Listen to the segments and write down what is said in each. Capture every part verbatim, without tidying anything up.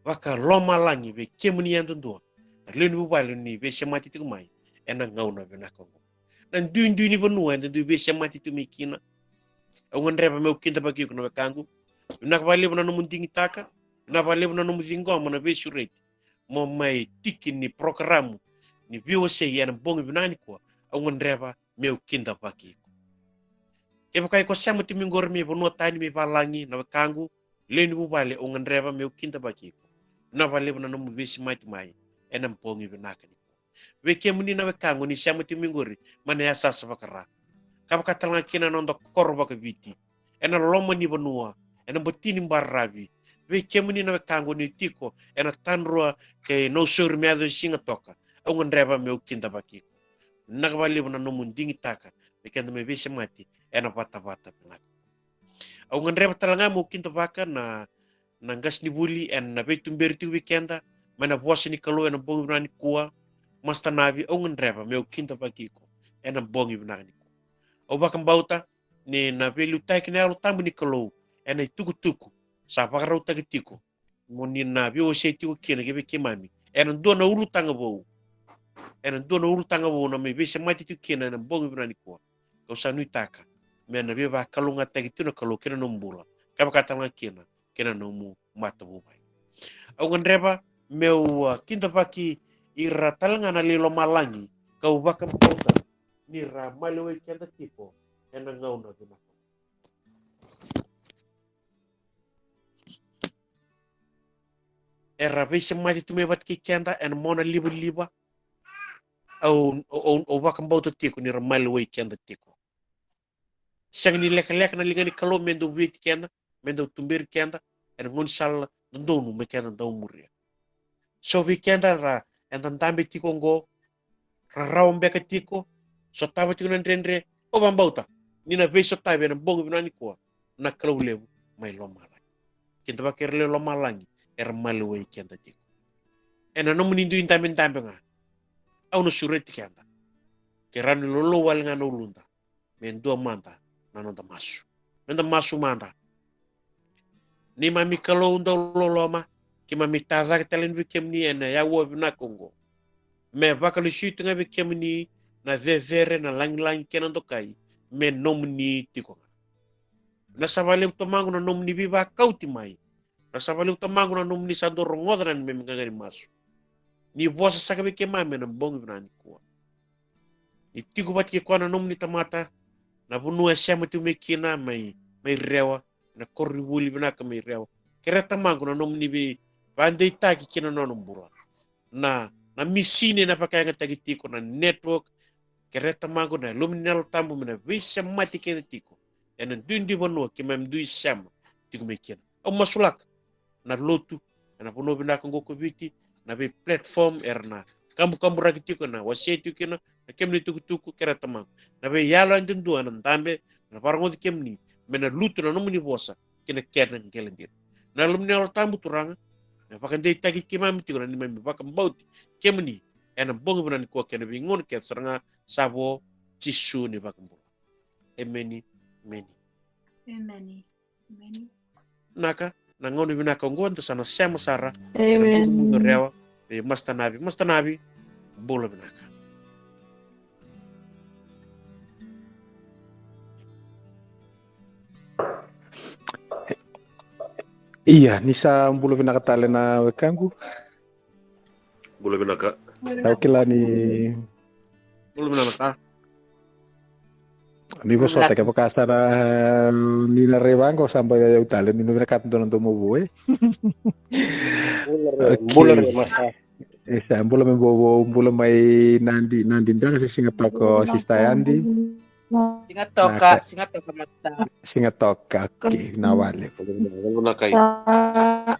vakalomalagi vei kemuni yadudua na lewe ni vuvale ni veisemati tiko mai ena gauna vinaka oqo. Na duidui ni vanua eda dui veisemati tu mai kina, au gadreva meu kidavaki iko na wekaqu. Vinaka vakalevu na nomu digitaka, vinaka vakalevu na nomu ciqoma na veisureti mo mai tiki ni porokaramu ni V O C ena bogi vinaka nikua. Au gadreva meu kidavaki iko. Kevaka iko sema tu mai qori mai vanua tani mai valagi na wekaqu, lewe ni vuvale, au gadreva meu kidavaki iko. Vinaka vakalevu na nomu veisemati mai ena bogi vinaka nikua. Vei kemuni na wekaqu ni sema tu mai qori mai na yasayasa vaka-Ra, ka vaka tale ga kina na noda koro vaka-Viti, ena loma ni vanua, ena bati ni baravi. Vei kemuni na wekaqu ni tiko ena Tadrua kei Nausori me yaco i Sigatoka, au gadreva meu kidavaki iko. Vinaka vakalevu na nomu digitaka me keda mai veisemati ena vatavata vinaka. Au gadreva tale ga meu kidavaka na na qasenivuli ena veituberi tiko vei keda mai na vosa ni Kalou ena bogi vinaka nikua. Master Navi, au gadreva meu kidavaki iko ena bogi vinaka nikua. Au vakabauta ni na veiliutaki na Yalo Tabu ni Kalou ena itukutuku sa vakarautaki tiko mo ni na veiwasei tiko kina ki vei keimami ena dua na ulutaga vou, ena dua na ulutaga vou na mai veisemati tiko kina ena bogi vinaka nikua. Kau sa nuitaka me na veivakalougatataki tu na Kalou kei na nomu bula, ka vaka tale ga kina kei na nomu matavuvale. Au gadreva meu, a, kidavaki ira tale ga na lewe i lomalagi, kau vakabauta ni ra maliwai keda tiko ena gauna vinaka. Era veisemati tu mai vata kei keda ena mona livaliva. Au, au, au vakabauta tiko ni ra maliwai keda tiko. Sega ni lekaleka na liga ni Kalou me dau vueti keda, me dau tuberi keda ena gaunisala dodonu me keda dau muria. So vei keda ra, eda dabe tiko oqo, rarawa beka tiko, sotava tiko na dredre, au vakabauta ni na veisotavi ena bogi vinaka nikua na Kalou levu mai lomalagi. Kidavaki ira lewe i lomalagi era maliwai keda tiko. Ena nomuni dui dabedabe ga, au na sureti keda, ke rawa ni lolou wale ga na uluda, me dua mada na noda masu. Meda masu mada. Neimami Kalou dau loloma, keimami tacake tale yani vei kemuni ena aua vinaka oqo, me vakalesui tu ga vei kemuni na cecere, na lagilagi kei na dokai, me nomuni tiko ga. Na sa vakalevu tamaqu na nomuni veivakauti mai. Na sa vakalevu tamaqu na nomuni sa dau rogoca na neimami qaqa ni masu. Ni vosa saka vei keimami ena bogi vinaka nikua. Ni tiko vata kei koya na nomuni tamata na vanua e sema tiko mai kina, mai, mai Rewa, na koronivuli vinaka mai Rewa. Kerea tamaqu na nomuni veivakadeitaki kina nona bula. Na, na misini ena vakayagataki tiko, na network. Kerea tamaqu na Yalomuni na Yalo Tabu me na veisemati keda tiko ena duidui vanua keimami dui sema tiko mai kina. Au masulaka na lotu ena vanua vinaka oqo ko Viti, na vei platform era na kabukaburaki tiko, na wasea tiko kina na kemuni tukutuku, kerea tamaqu na veiyalo yadudua ena dabe, na vakarogoci kemuni, me na lutu na nomuni vosa ki na kena qele dina. Na Yalomuni na Yalo Tabu Turaga, me vakadeitaki keimami tiko na neimami vakabauti kemuni ena bogi vinaka nikua kei na veigauna kece sara ga. Sa vo Jisu na iVakabula. Emeni. Emeni. Emeni. Emeni. Naka, na gauna vinaka oqo da sa na sema sara ena bukabuka Rewa vei Master Navi. Master Navi, bula vinaka. Ia, ni sa bula vinaka tale na wekaqu. Bula vinaka. Au kila ni bula vinaka. Ni vosota, kevaka sa na, ni na raica qo sa bai yau tale, ni na vinakata dua na domo vou, e? Bula re, bula re, masa. E sa bula mai Bobo, bula mai Nadi, Nadi beka se Sigatoka, Sister Yadi. Sigatoka, Sigatoka, masa. Sigatoka, okay, na wale. Bula vinaka.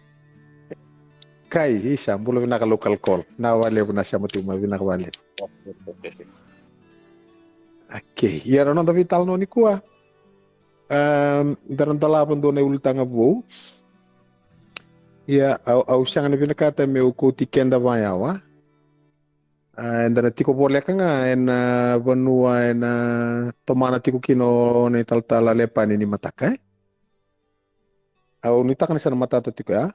Kai, isa, bula vinaka local call. Na wale, na sema tu mai, vinaka wale. Okay, ia na noda veitalanoa nikua. Um, da na dolava dua na ulutaga vou. Ia, au, au sega ni vinakata meu kauti keda vakayawa. A, eda na tiko voleka ga ena vanua ena tomana tiko kina o na italatala Lepani ni mataka, e? Au nuitaka ni sa na matata tiko ya.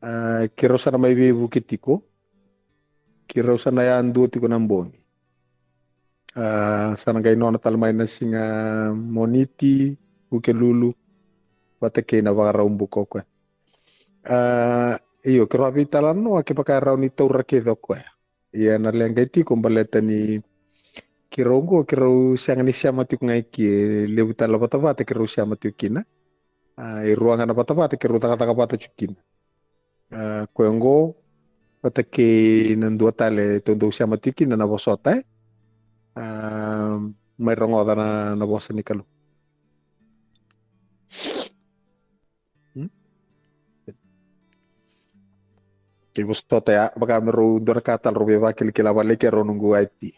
A, keirau sa na mai veivuke tiko. Keirau sa na yadua tiko na bogi. A, sa na qai nona tale mai na siga Moniti, Vukelulu, vata kei na Vakaraubuka o koya. A, io, keirau a veitalanoa kevaka e rawa ni taura kece o koya. Ia na leqa e tiko baleta ni keirau oqo, keirau sega ni sema tiko ga eke, e levu tale na vatavata keirau sema tiko kina. A, e rua ga na vatavata keirau cakacaka vata tiko kina. A, koya oqo, vata kei na dua tale tou dau sema tiko kina na vosota, e? A, mai rogoca na, na vosa ni Kalou. Hmm? Kei vosota ya, vaka me rau dua na ka tale rau via vakilakila vale ke rau noqu I T.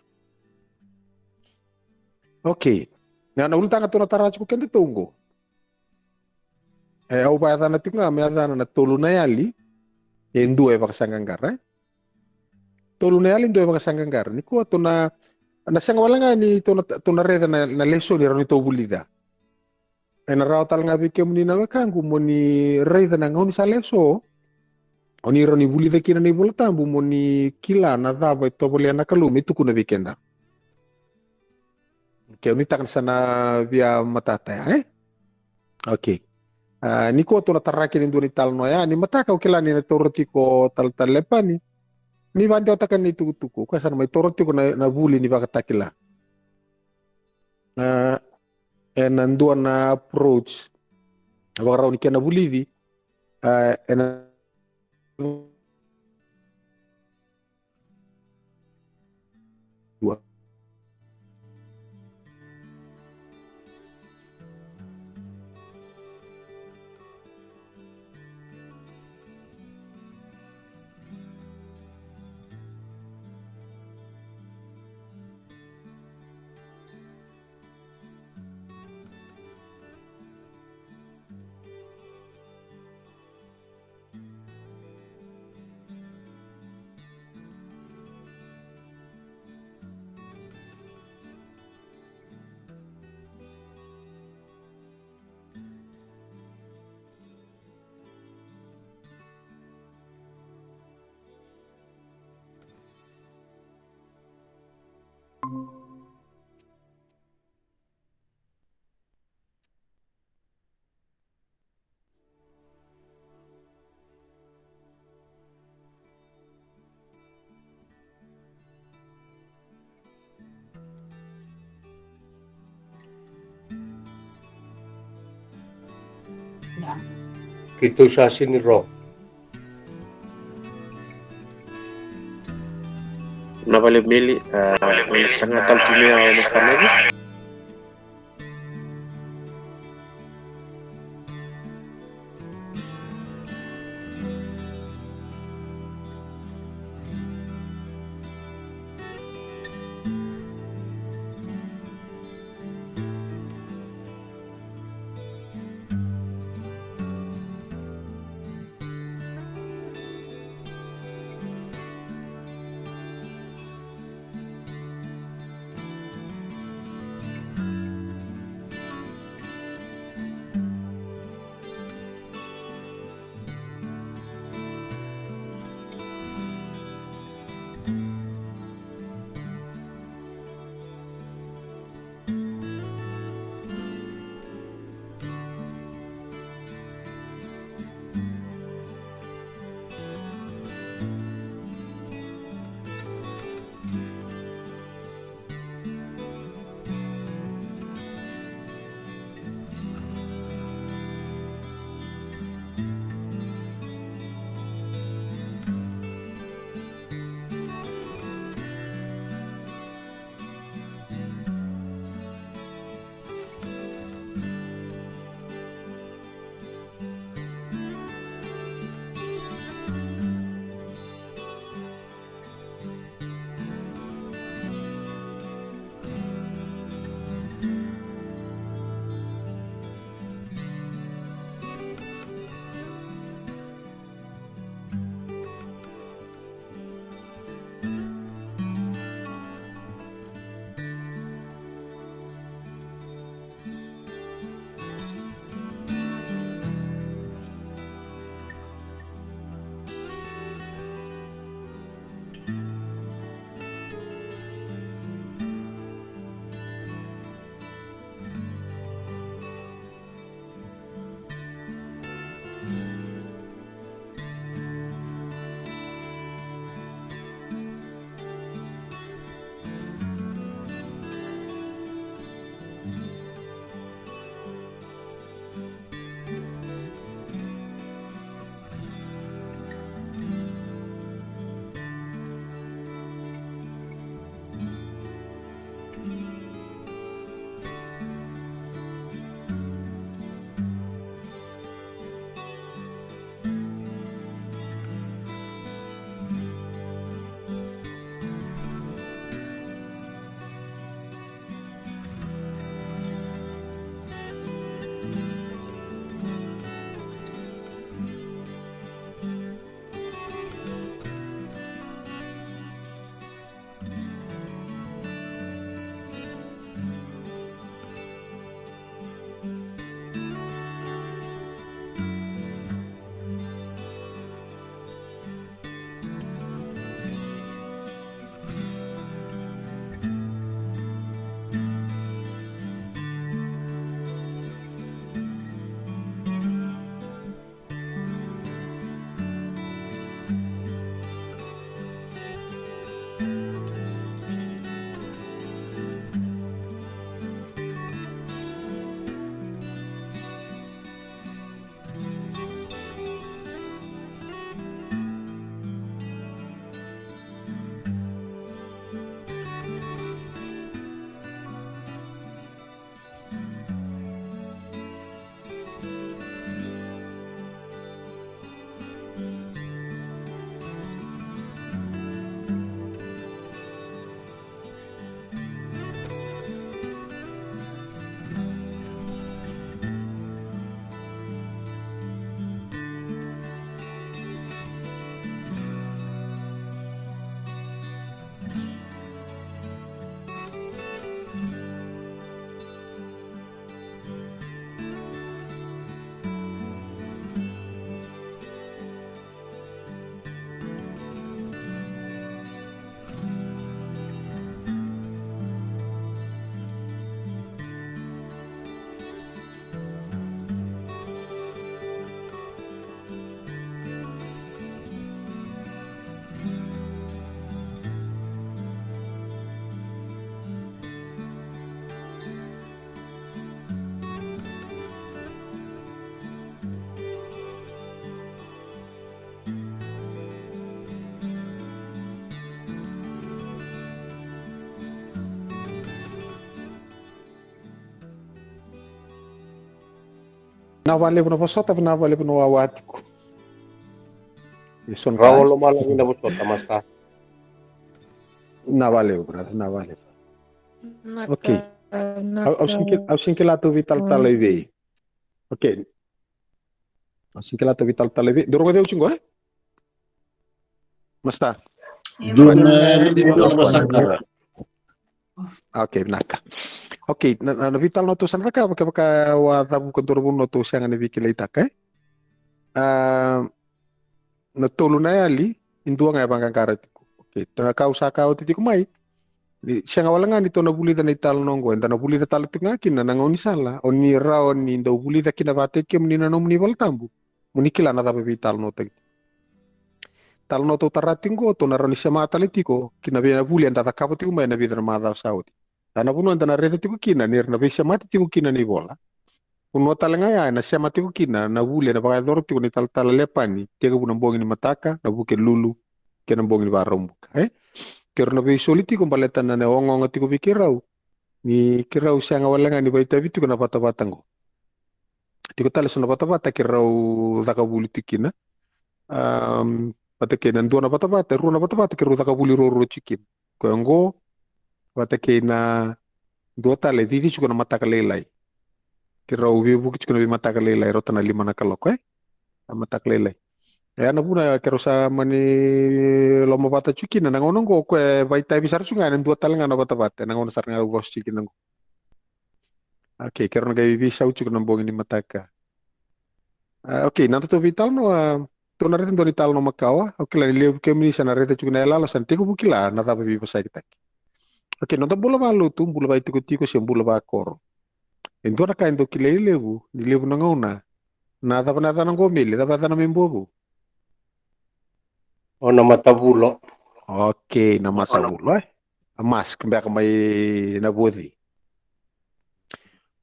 Okay. Ga na ulutaga tou na tara tiko keda tou oqo. E, au vakayacana tiko ga me yacana na tolu na yali, e dua e vakasaqaqara, e? Tolu na yali, dua e vakasaqaqara. Nikua tou na, na sega wale ga ni tou na, tou na raica na, na lesoni e rawa ni tou vulica. Ena rawa tale ga vei kemuni na wekaqu mo ni raica na gaunisala eso o ni rawa ni vulica kina na iVola Tabu mo ni kila na cava e tovolea na Kalou me tukuna vei keda. Ke o ni taka ni sa na via matata ya, e? Okay. A, nikua tou na tara kina e dua na italanoa ya, ni mataka au kila ni na taura tiko o Talatala Lepani. Ni vakadewataka na itukutuku, o koya sa na mai taura tiko na, na vuli ni Vakatakila. A, ena dua na approach, na vakarau ni kena vulici, a, ena Keitou sa sini ro. Na vale meli, a, na vale meli, sa ga talo tu mai a, a, na vale meli. Vinaka vakalevu na vosota, vinaka vakalevu na wawa tiko. Eso na Rau ka. Lomalagi na vosota, Master. Vinaka vakalevu, brother, vinaka vakalevu. Vinaka, Okay. Au, au vinaka. Sega ni kila, au sega ni kila tou veitalatala i vei. Okay. Au sega ni kila tou veitalatala i vei. Dou rogoca au tiko qo, e? Master. Dua na, dua na vosota. Okay, vinaka. Okay, na, na, na veitalanoa tou sa na cakava, kevaka au a cavuka dua na vanua tou sega ni veikilaitaka, e? A, na tolu na yali, e dua ga e vaqaqara tiko. Okay, tou na kau sa ka oti tiko mai. Ni sega wale ga ni tou na vulica na italanoa oqo, eda na vulica tale tiko ga kina na gaunisala o ni rawa ni dau vulica kina vata kei kemuni na nomuni iVolatabu. Mo ni kila na cava e veitalanoataki tiko. Talanoa tou tara tiko qo, tou na rawa ni sema tale tiko ki na vei na vuli eda cakava tiko mai na vica na macawa sa oti. A na vanua eda na raica tiko kina ni ra na veisemati tiko kina na ivola. Vanua tale ga ya ena sema tiko kina na vuli ena vakayacora tiko na italatala Lepani, tekivu na bogi ni mataka, na Vukelulu, kei na bogi ni Vakaraubuka, e? Keirau na veisoli tiko baleta na, na ogaoga tiko vei keirau ni keirau sega wale ga ni vakaitavi tiko na vatavata oqo. Tiko tale so na vatavata keirau caka vuli tiko kina. Am, vata kei na dua na vatavata, rua na vatavata keirau caka vuli ruarua tiko kina. Koya oqo, vata kei na dua tale, cici tiko na mataka lailai. Keirau veivuke tiko na veimataka lailai, rauta na lima na kaloko, e? Na mataka lailai. E, a na vuna keirau sa mani lomavata tiko kina na gauna oqo, koya e vakaitavi sara tiko ga ena dua tale ga na vatavata, na gauna sara ga au vosa tiko kina oqo. Okay, keirau na qai veisau tiko na bogi ni mataka. A, okay, na nodatou veitalanoa, tou na raica dua na italanoa makawa, au kila ni levu kemuni sa na raica tiko na iyaloyalo, sa na tekivu kila na cava e veivosakitaki. Okay, noda bula vakalotu, bula vakaitikotiko se bula vakoro. E dua na ka e dau kilai levu, ni levu na gauna. Na cava na yacana oqo, Mele, cava yacana mai Bua Vou? O na matavulo. Okay, na matavulo, e? A mask beka mai na voci.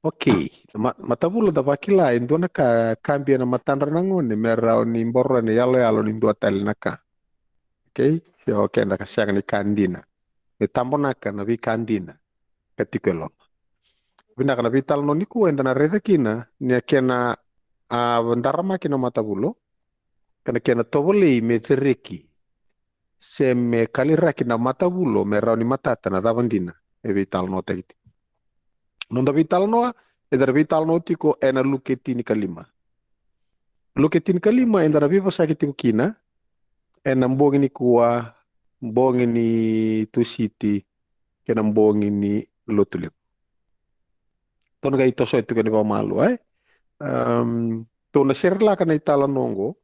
Okay, ma, matavulo da vakila e dua na ka kabia na matadra na gone me rawa ni boro na iyaloyalo ni dua tale na ka. Okay, se o keda ka sega ni ka dina. Me tabonaka na veika dina ka tiko e loma. Vinaka, na veitalanoa nikua eda na raica kina ni a kena a daramaki na matavulo, ka na kena tovolei me cereki se me kaliraki na matavulo me rawa ni matata na cava dina e veitalanoataki tiko. Noda veitalanoa, eda na veitalanoa tiko ena Luke tinikalima. Luke tinikalima eda na veivosaki tiko kina ena bogi nikua, bogi ni Tusiti, kei na bogi ni Lotulevu. Tou na qai toso tiko ni vakamalua, e? Am, tou na serelaka na italanoa oqo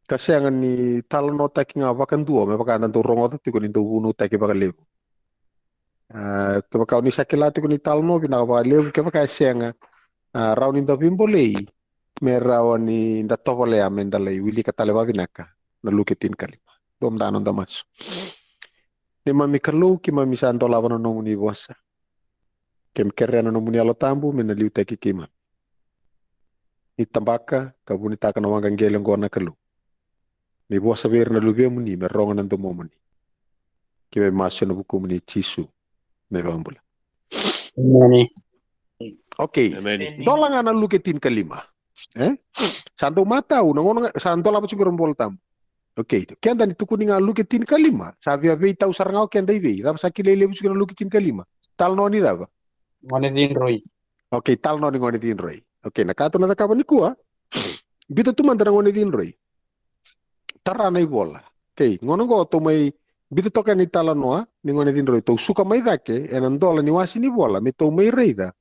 ka sega ni talanoataki ga vakadua me vaka da dau rogoca tiko ni dau vunautaki vakalevu. A, kevaka o ni sa kila tiko ni talanoa, vinaka vakalevu, kevaka e sega, a, rawa ni da veibolei me rawa ni da tovolea me da lai wilika tale vakavinaka na Luke tinikalima. Dou mada na noda masu. Neimami Kalou, keimami sa dolava na nomuni vosa. Keimami kerea na nomuni Yalo Tabu me na liutaki keimami. Ni tabaka ka vunitaka na waqa qele oqo na Kalou. Ni vosa vei ira na luvemuni me rogo na domomuni. Keimami masu ena vukumuni Jisu na iVakabula. Emeni. Okay. Emeni. Dola ga na Luke tinikalima. E? Sa dau matau na gauna ga, sa dolava tiko qo na iVola Tabu. Okay. Keda ni tukuni ga Luke tinikalima, sa via veitau sara ga o keda i vei? Cava sa kilai levu tiko na Luke tinikalima? Talanoa ni cava? Gone cidroi. Okay, talanoa ni gone cidroi. Okay, na ka tou na cakava nikua, biuta tu mada na gone cidroi. Tara na ivola. Okay, gauna oqo tou mai biuta toka na italanoa ni gone cidroi, tou suka mai cake ena dola ni wase ni vola me tou mai raica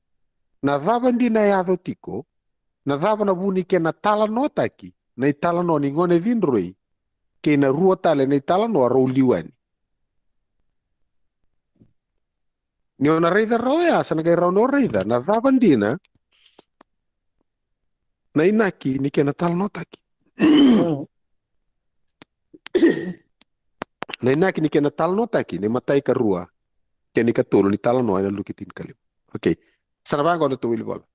na cava dina e yaco tiko, na cava na vu ni kena talanoataki na italanoa ni gone cidroi kei na rua tale na italanoa rau liu yani. Ni o na raica rawa oya, sa na qai rawa ni o raica na cava dina na inaki ni kena talanoataki. Na inaki ni kena talanoataki na imatai, karua kei na ikatolu ni talanoa ena Luke tinikalima. Okay. Sa na vaqo na tou wilivola.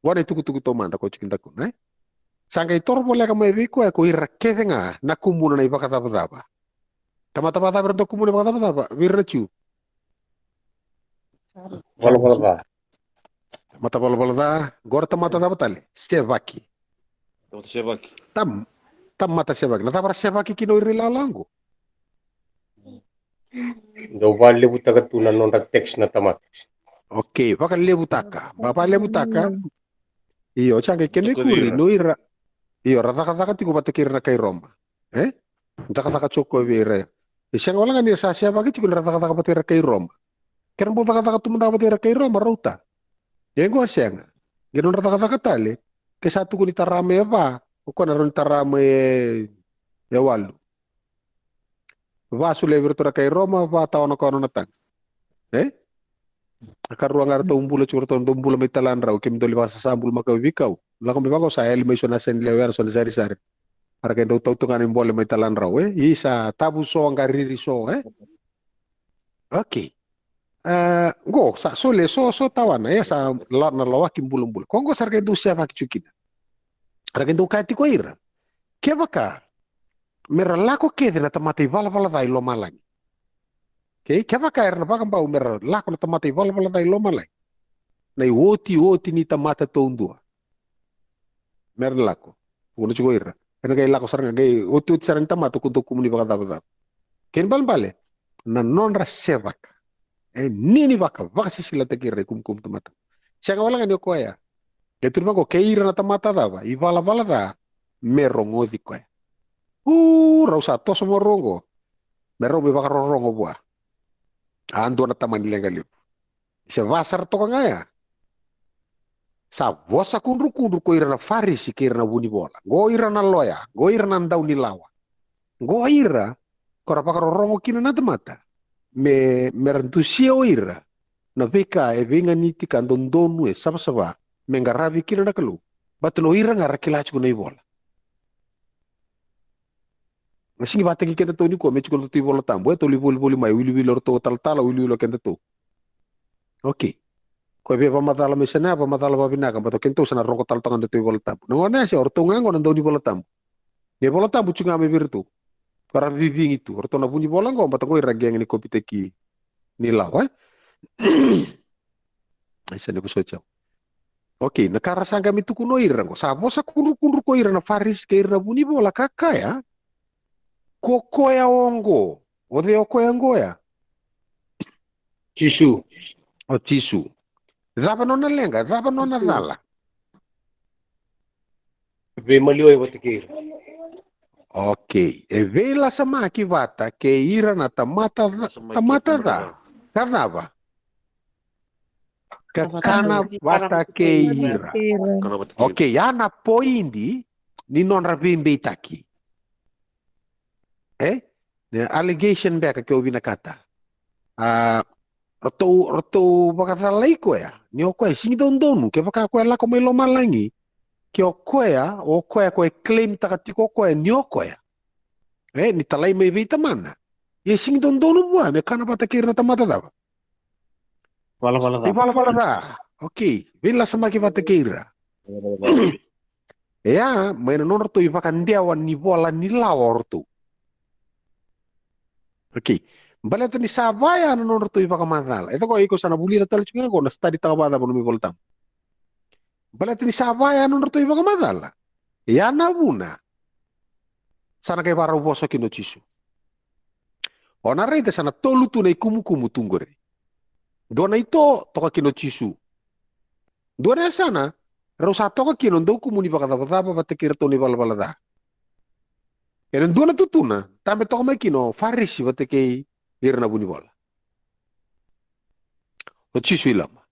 Qo na itukutuku taumada ko tiko daku, e? Sa qai toro voleka mai vei koya ko ira kece ga na kumuna na ivakacavacava. Tamata vakacava era dau kumuna na ivakacavacava vei ira na Jiu? Valavala ca. Mata valavala ca, qo ra tamata cava tale? Sevaki. Tamata sevaki. Tam, tamata sevaki. Na cava ra sevaki kina o ira i lala qo? Dau vakalevutaka tu na nodra text na tamata. Okay, vakalevutaka. Vakalevutaka. Io, sa qai kena ikuri, no ira. Io, ra cakacaka tiko vata kei ira na kai Roma. E? Cakacaka tiko vei ira. E sega wale ga ni ra sa sevaki tiko ni ra cakacaka vata ira kai Roma. Ke ra bau cakacaka tu mada vata ira kai Roma, rauta. E qo a sega. Qai nodra cakacaka tale, ke sa tukuni tara mai e va, o koya na rawa ni tara mai e, e walu. Va solia vei iratou na kai Roma, va tawana koya na nona taga. E? A karua ga ratou bula tiko, ratou dau bula mai taladrau, kemudou lai vakasasa bula makawa veikau. Lako mai vaqo sa yali mai so na yasa ni lewe, so na sarisari. A ra qai dau tautaga na ibole mai taladrau, e? Isa, tavu so, qariri so, e? Okay. A, qo sa solia so, so tawana, e, sa la, na lawaki bulabula. Ko qo sa ra qai dau sevaki tiko kina. Ra qai dau kaya tiko ira, kevaka me ra lako kece na tamata ivalavala ca i lomalagi. Okay, kevaka era na vakabau me ra lako na tamata ivalavala ca i lomalagi, na iotioti ni tamata taudua me ra na lako. Tukuna tiko ira, ena qai lako sara ga, qai otioti sara ni tamata ko dau kumuni vakacavacava. Kena ibalebale, na nodra sevaka. E, ni ni vaka, vakasisilataki ira i kumukumu tamata. Sega wale ga ni o koya. E tukuna vaqo, kei ira na tamata cava ivalavala ca, me rogoci koya. U, rau sa toso mai rau qo. Me rau mai vakarorogo vua. A dua na tamani leqa levu. Se va sara toka ga ya. Sa vosa kudrukudru ko ira na Farisi kei ira na vunivola. Qo ira na loya, qo ira na daunilawa. Qo ira ko ra vakarorogo kina na tamata. Me, me ra dusia o ira na veika e veiganiti ka dodonu, e savasava, me qaravi kina na Kalou. Baleta o ira ga ra kila tiko na ivola. Na sigi vataki keda tou nikua, me tiko na tou iVola Tabu, e tou lai volivoli mai, wiliwili o ratou talatala, wiliwili o keda tou. Okay. Ko e via vakamacala mai sa na, vakamacala vavinaka, baleta o keda tou sa na rogo tale toka na tou iVola Tabu. Na gauna ya se o ratou ga qo na daunivola tabu. Na iVola Tabu tiko ga mai vei iratou. Ko ra vivigi tu, o ratou na vunivola qo, baleta qo ira qai ni kopitaki ni lawa, e? Ai, sa ni vosoti au. Okay, na ka ra sa qai mai tukuna o ira qo. Sa vosa kudrukudru ko ira na Farisi kei ira na vunivola ka kaya, ko koya oqo. O cei o koya oqo ya? Jisu. O Jisu. Cava nona leqa, cava nona cala? Veimaliwai vata kei ira. Okay. E veilasamaki vata kei ira na tamata ca, tamata ca. Ka cava? Ka kana vata kei ira. Okay, ya na poidi ni nodra veibeitaki. E? Na allegation beka ke o vinakata. A, ratou, ratou vakacalai koya. Ni o koya sigi dodonu, kevaka koya lako mai lomalagi. Ke o koya, o koya ko e claim taka tiko o koya ni o koya. E, ni talai mai vei Tamana. Ia sigi dodonu vua me kana vata kei ira na tamata cava? Valavala ca. Valavala ca. Okay, veilasamaki vata kei ira. Ia, mai na nodratou ivakadewa ni vola ni lawa o ratou. Okay. Baleta ni sa vaya na nodratou ivakamacala. E toka iko sa na vulica tale tiko ga qo na study taka vakacava nomu iVola Tabu. Baleta ni sa vaya na nodratou ivakamacala. Ia na vuna. Sa na qai vakarau vosa kina o Jisu. O na raica sa na tolu tu na ikumukumu tu qori. Dua na ito toka kina o Jisu. Dua na yasana, rau sa toka kina o dau kumuni vakacavacava vata kei iratou na ivalavala ca. Ena dua na tutuna, tabe toka mai kina o Farisi vata kei ira na vunivola. O Jisu i loma.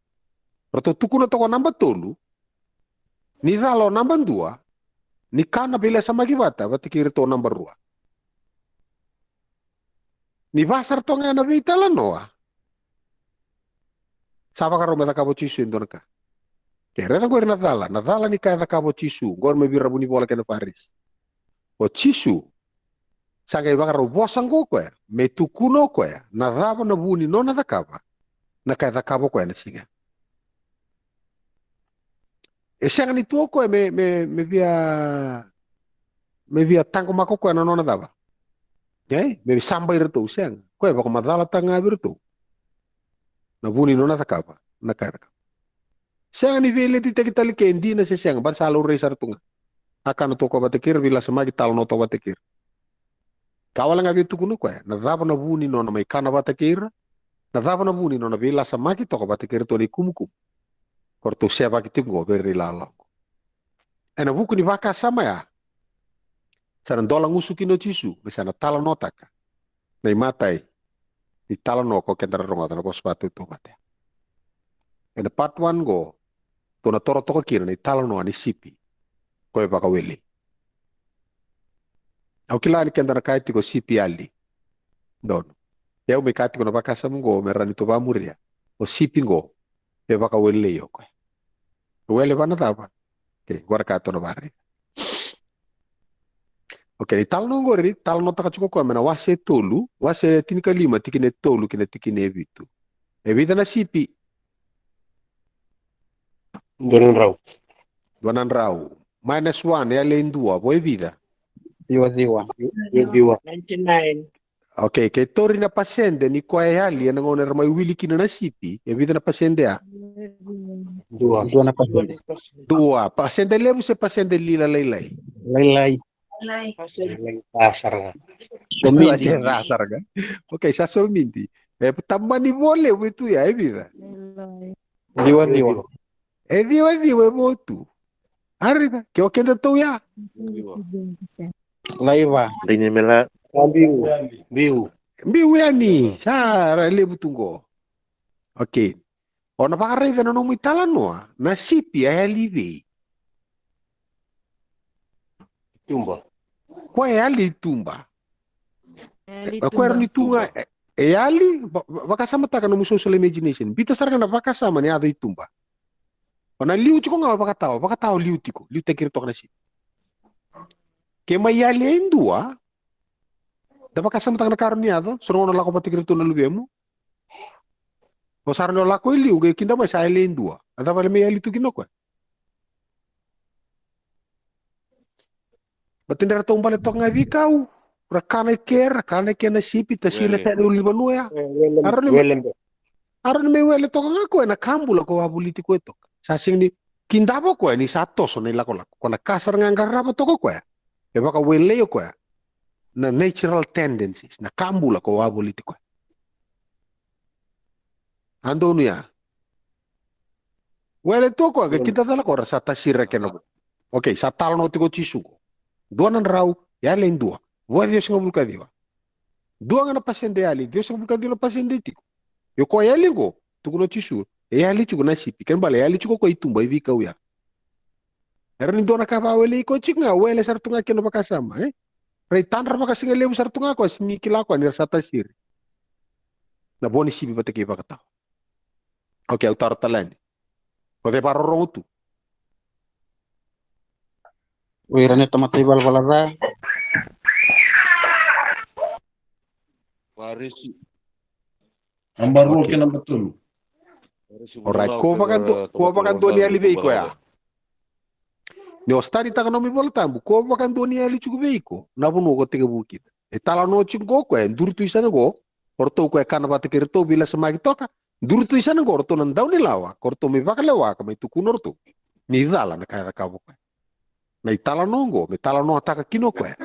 Ratou tukuna toka o naba tolu, ni cala o naba dua, ni kana veilasamaki vata, vata kei iratou naba rua. Ni vaka sara toka ga na veitalanoa. Sa vakarau me cakava o Jisu e dua na ka. Ke raica qori na cala, na cala ni ka e cakava o Jisu, qori mai vei ira vunivola kei na Farisi. O Jisu, sa qai vakarau vosa qo o koya, me tukuna o koya, na cava na vu ni nona cakava, na ka e cakava o koya na siga. E sega ni tu o koya me, me, me via, me via taqomaka o koya na nona cava. E, me sabai iratou, sega. Koya e vakamacalataka ga vei iratou. Na vu ni nona cakava, na ka e cakava. Sega ni veiletitaki tale ke dina se sega, baleta sa laurai sara tu ga. A kana toka vata kei ira, veilasamaki, talanoa toka vata kei ira. Ka wale ga vei tukuna o koya, na cava na vu ni nona mai kana vata kei ira, na cava na vu ni nona veilasamaki toka vata kei iratou na ikumukumu ko ratou sevaki tiko oqo vei ira na ilala oqo. Ena vuku ni vakasama ya, sa na dola gusu kina o Jisu me sa na talanoataka na imatai ni talanoa ko keda na rogoca na vosa vatautauvata ya. Ena part one qo, tou na toro toka kina na italanoa ni sipi ko e vakawelei. Au kila ni keda na kaya tiko sipi yali. Donu. Au mai kaya tiko na vakasama qo me rawa ni tou vakamuria. O sipi qo e vakawelei o koya. Wele vana cava? Okay, qo na ka tou na vakaraica. Okay, na italanoa qori, talanoataka tiko o koya mai na wase tolu, wase tinikalima, tikina e tolu ki na tikina e vitu. E vica na sipi? Dua na drau. Dua na drau. Minus one, yali e dua, vo e vica? Ciwa, ciwa. Ciwa, ciwa. Ninety-nine. Okay, ke tauri na pasede ni koya e yali ena gauna era mai wili kina na sipi, e vica na pasede ya? Dua. Dua na pasede. Dua. Pasede levu se pasede lila lailai? Lailai. Lailai. Ca sara ga. Somidi. Ca sara ga. Okay, sa somidi. E tamani vo levu e tu ya, e vica? Ciwa, ciwa. E ciwa, ciwa e vo tu. A raica, ke o kedatou ya? Laiva. Dai ni me la. Biu. Biu. Biu yani. Sa ra levu tu qo. Okay. O na vakaraica na nomu italanoa, na sipi a yali i vei? Tuba. Koya e yali i tuba. E yali i tuba. Koya ni tu ga, e, e yali, va-, va-, vakasamataka nomu social imagination. Biuta sara ga na vakasama ni yaco i tuba. O na liu tiko ga o vakatawa, vakatawa liu tiko, liutaki ira toka na sipi. Ke mai yali e dua, da vakasamataka na ka rawa ni yaco, so na gauna lako vata kei iratou na luvemu. O sa rawa ni o lako e liu, qai kida mai sa yali e dua. A cava le mai yali tu kina o koya? Baleta ni ratou bale toka ga e veikau, ra kana i ke, ra kana i ke na sipi, tasiri na sere ulu ni vanua ya. A rawa ni mai wele toka ga o koya na ka bula ko wavoliti koya toka. Sa sega ni kidava o koya ni sa toso na ilakolako. Ko na ka sara ga qarava toka o koya, e vakawelei o koya na natural tendencies, na ka bula ko wavoliti koya. A donu ya. Wele tu o koya, qai kida cala o koya ra sa tasiri ira kena vo. Okay, sa talanoa tiko o Jisu qo. Dua na drau, yali e dua. Vo e ciwasagavulu ka ciwa. Dua ga na pasede yali, ciwasagavulu ka ciwa na pasede tiko. Io koya yali qo, tukuna o Jisu, e yali tiko na sipi, kena bale e yali tiko o koya i tuba e veikau ya. Era ni dua na ka vakawelei koya tiko ga, wele sara tu ga kina vakasama, e? Ra itadra vakasigalevu sara tu ga koya, sega ni kila koya ni ra sa tasiri. Na vo ni sipi vata kei vakatawa. Okay, au taro tale yani. O cei vakarorogo tu? O ira na tamata ivalavala ca. Farisi. Naba rua kei naba tolu. Farisi. Alright, ko vakadua, ko vakadua ni yali vei iko ya. Ni o study taka nomu iVola Tabu, ko vakadua ni yali tiko vei iko na vanua ko tekivu kina. E talanoa tiko qo o koya, e duri tu i sana qo, o ratou koya e kana vata kei iratou, veilasamaki toka, duri tu i sana qo o ratou na daunilawa, ko ratou mai vakalewa ka mai tukuna o ratou ni cala na ka e cakava o koya. Na italanoa qo me talanoataka kina o koya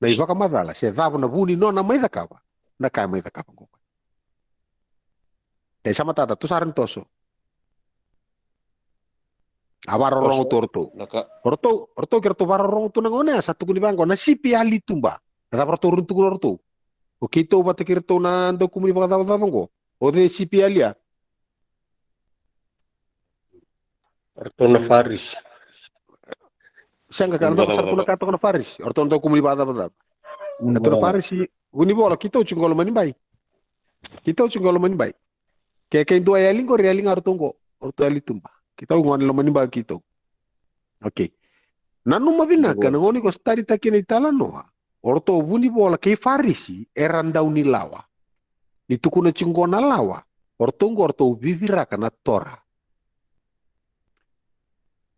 na ivakamacala se cava na vu ni nona mai cakava na ka e mai cakava qo o koya. E sa matata, tou sa rawa ni toso. A vakarorogo tu o ratou. O ratou, o ratou ke ratou vakarorogo tu na gauna ya, sa tukuni vaqo, na sipi yali i tuba. Na cava ratou rawa ni tukuna o ratou? O keitou vata kei iratou na dau kumuni vakacavacava qo, o cei sipi yali ya? Ratou na Farisi. Sega, ka na cava sara tu na ka toka na Farisi? O ratou na dau kumuni vakacavacava. Ratou na Farisi, vunivola, keitou tiko qo loma ni bai. Keitou tiko qo loma ni bai. Ke, ke dua yali qori, yali ga o ratou qo, o ratou yali i tuba. Keitou gone loma ni bai keitou. Okay. Nanuma vinaka, na gauna iko study taka kina italanoa, o ratou vunivola kei Farisi era daunilawa. Ni tukuna tiko qo na lawa, o ratou qo o ratou viviraka na Torah.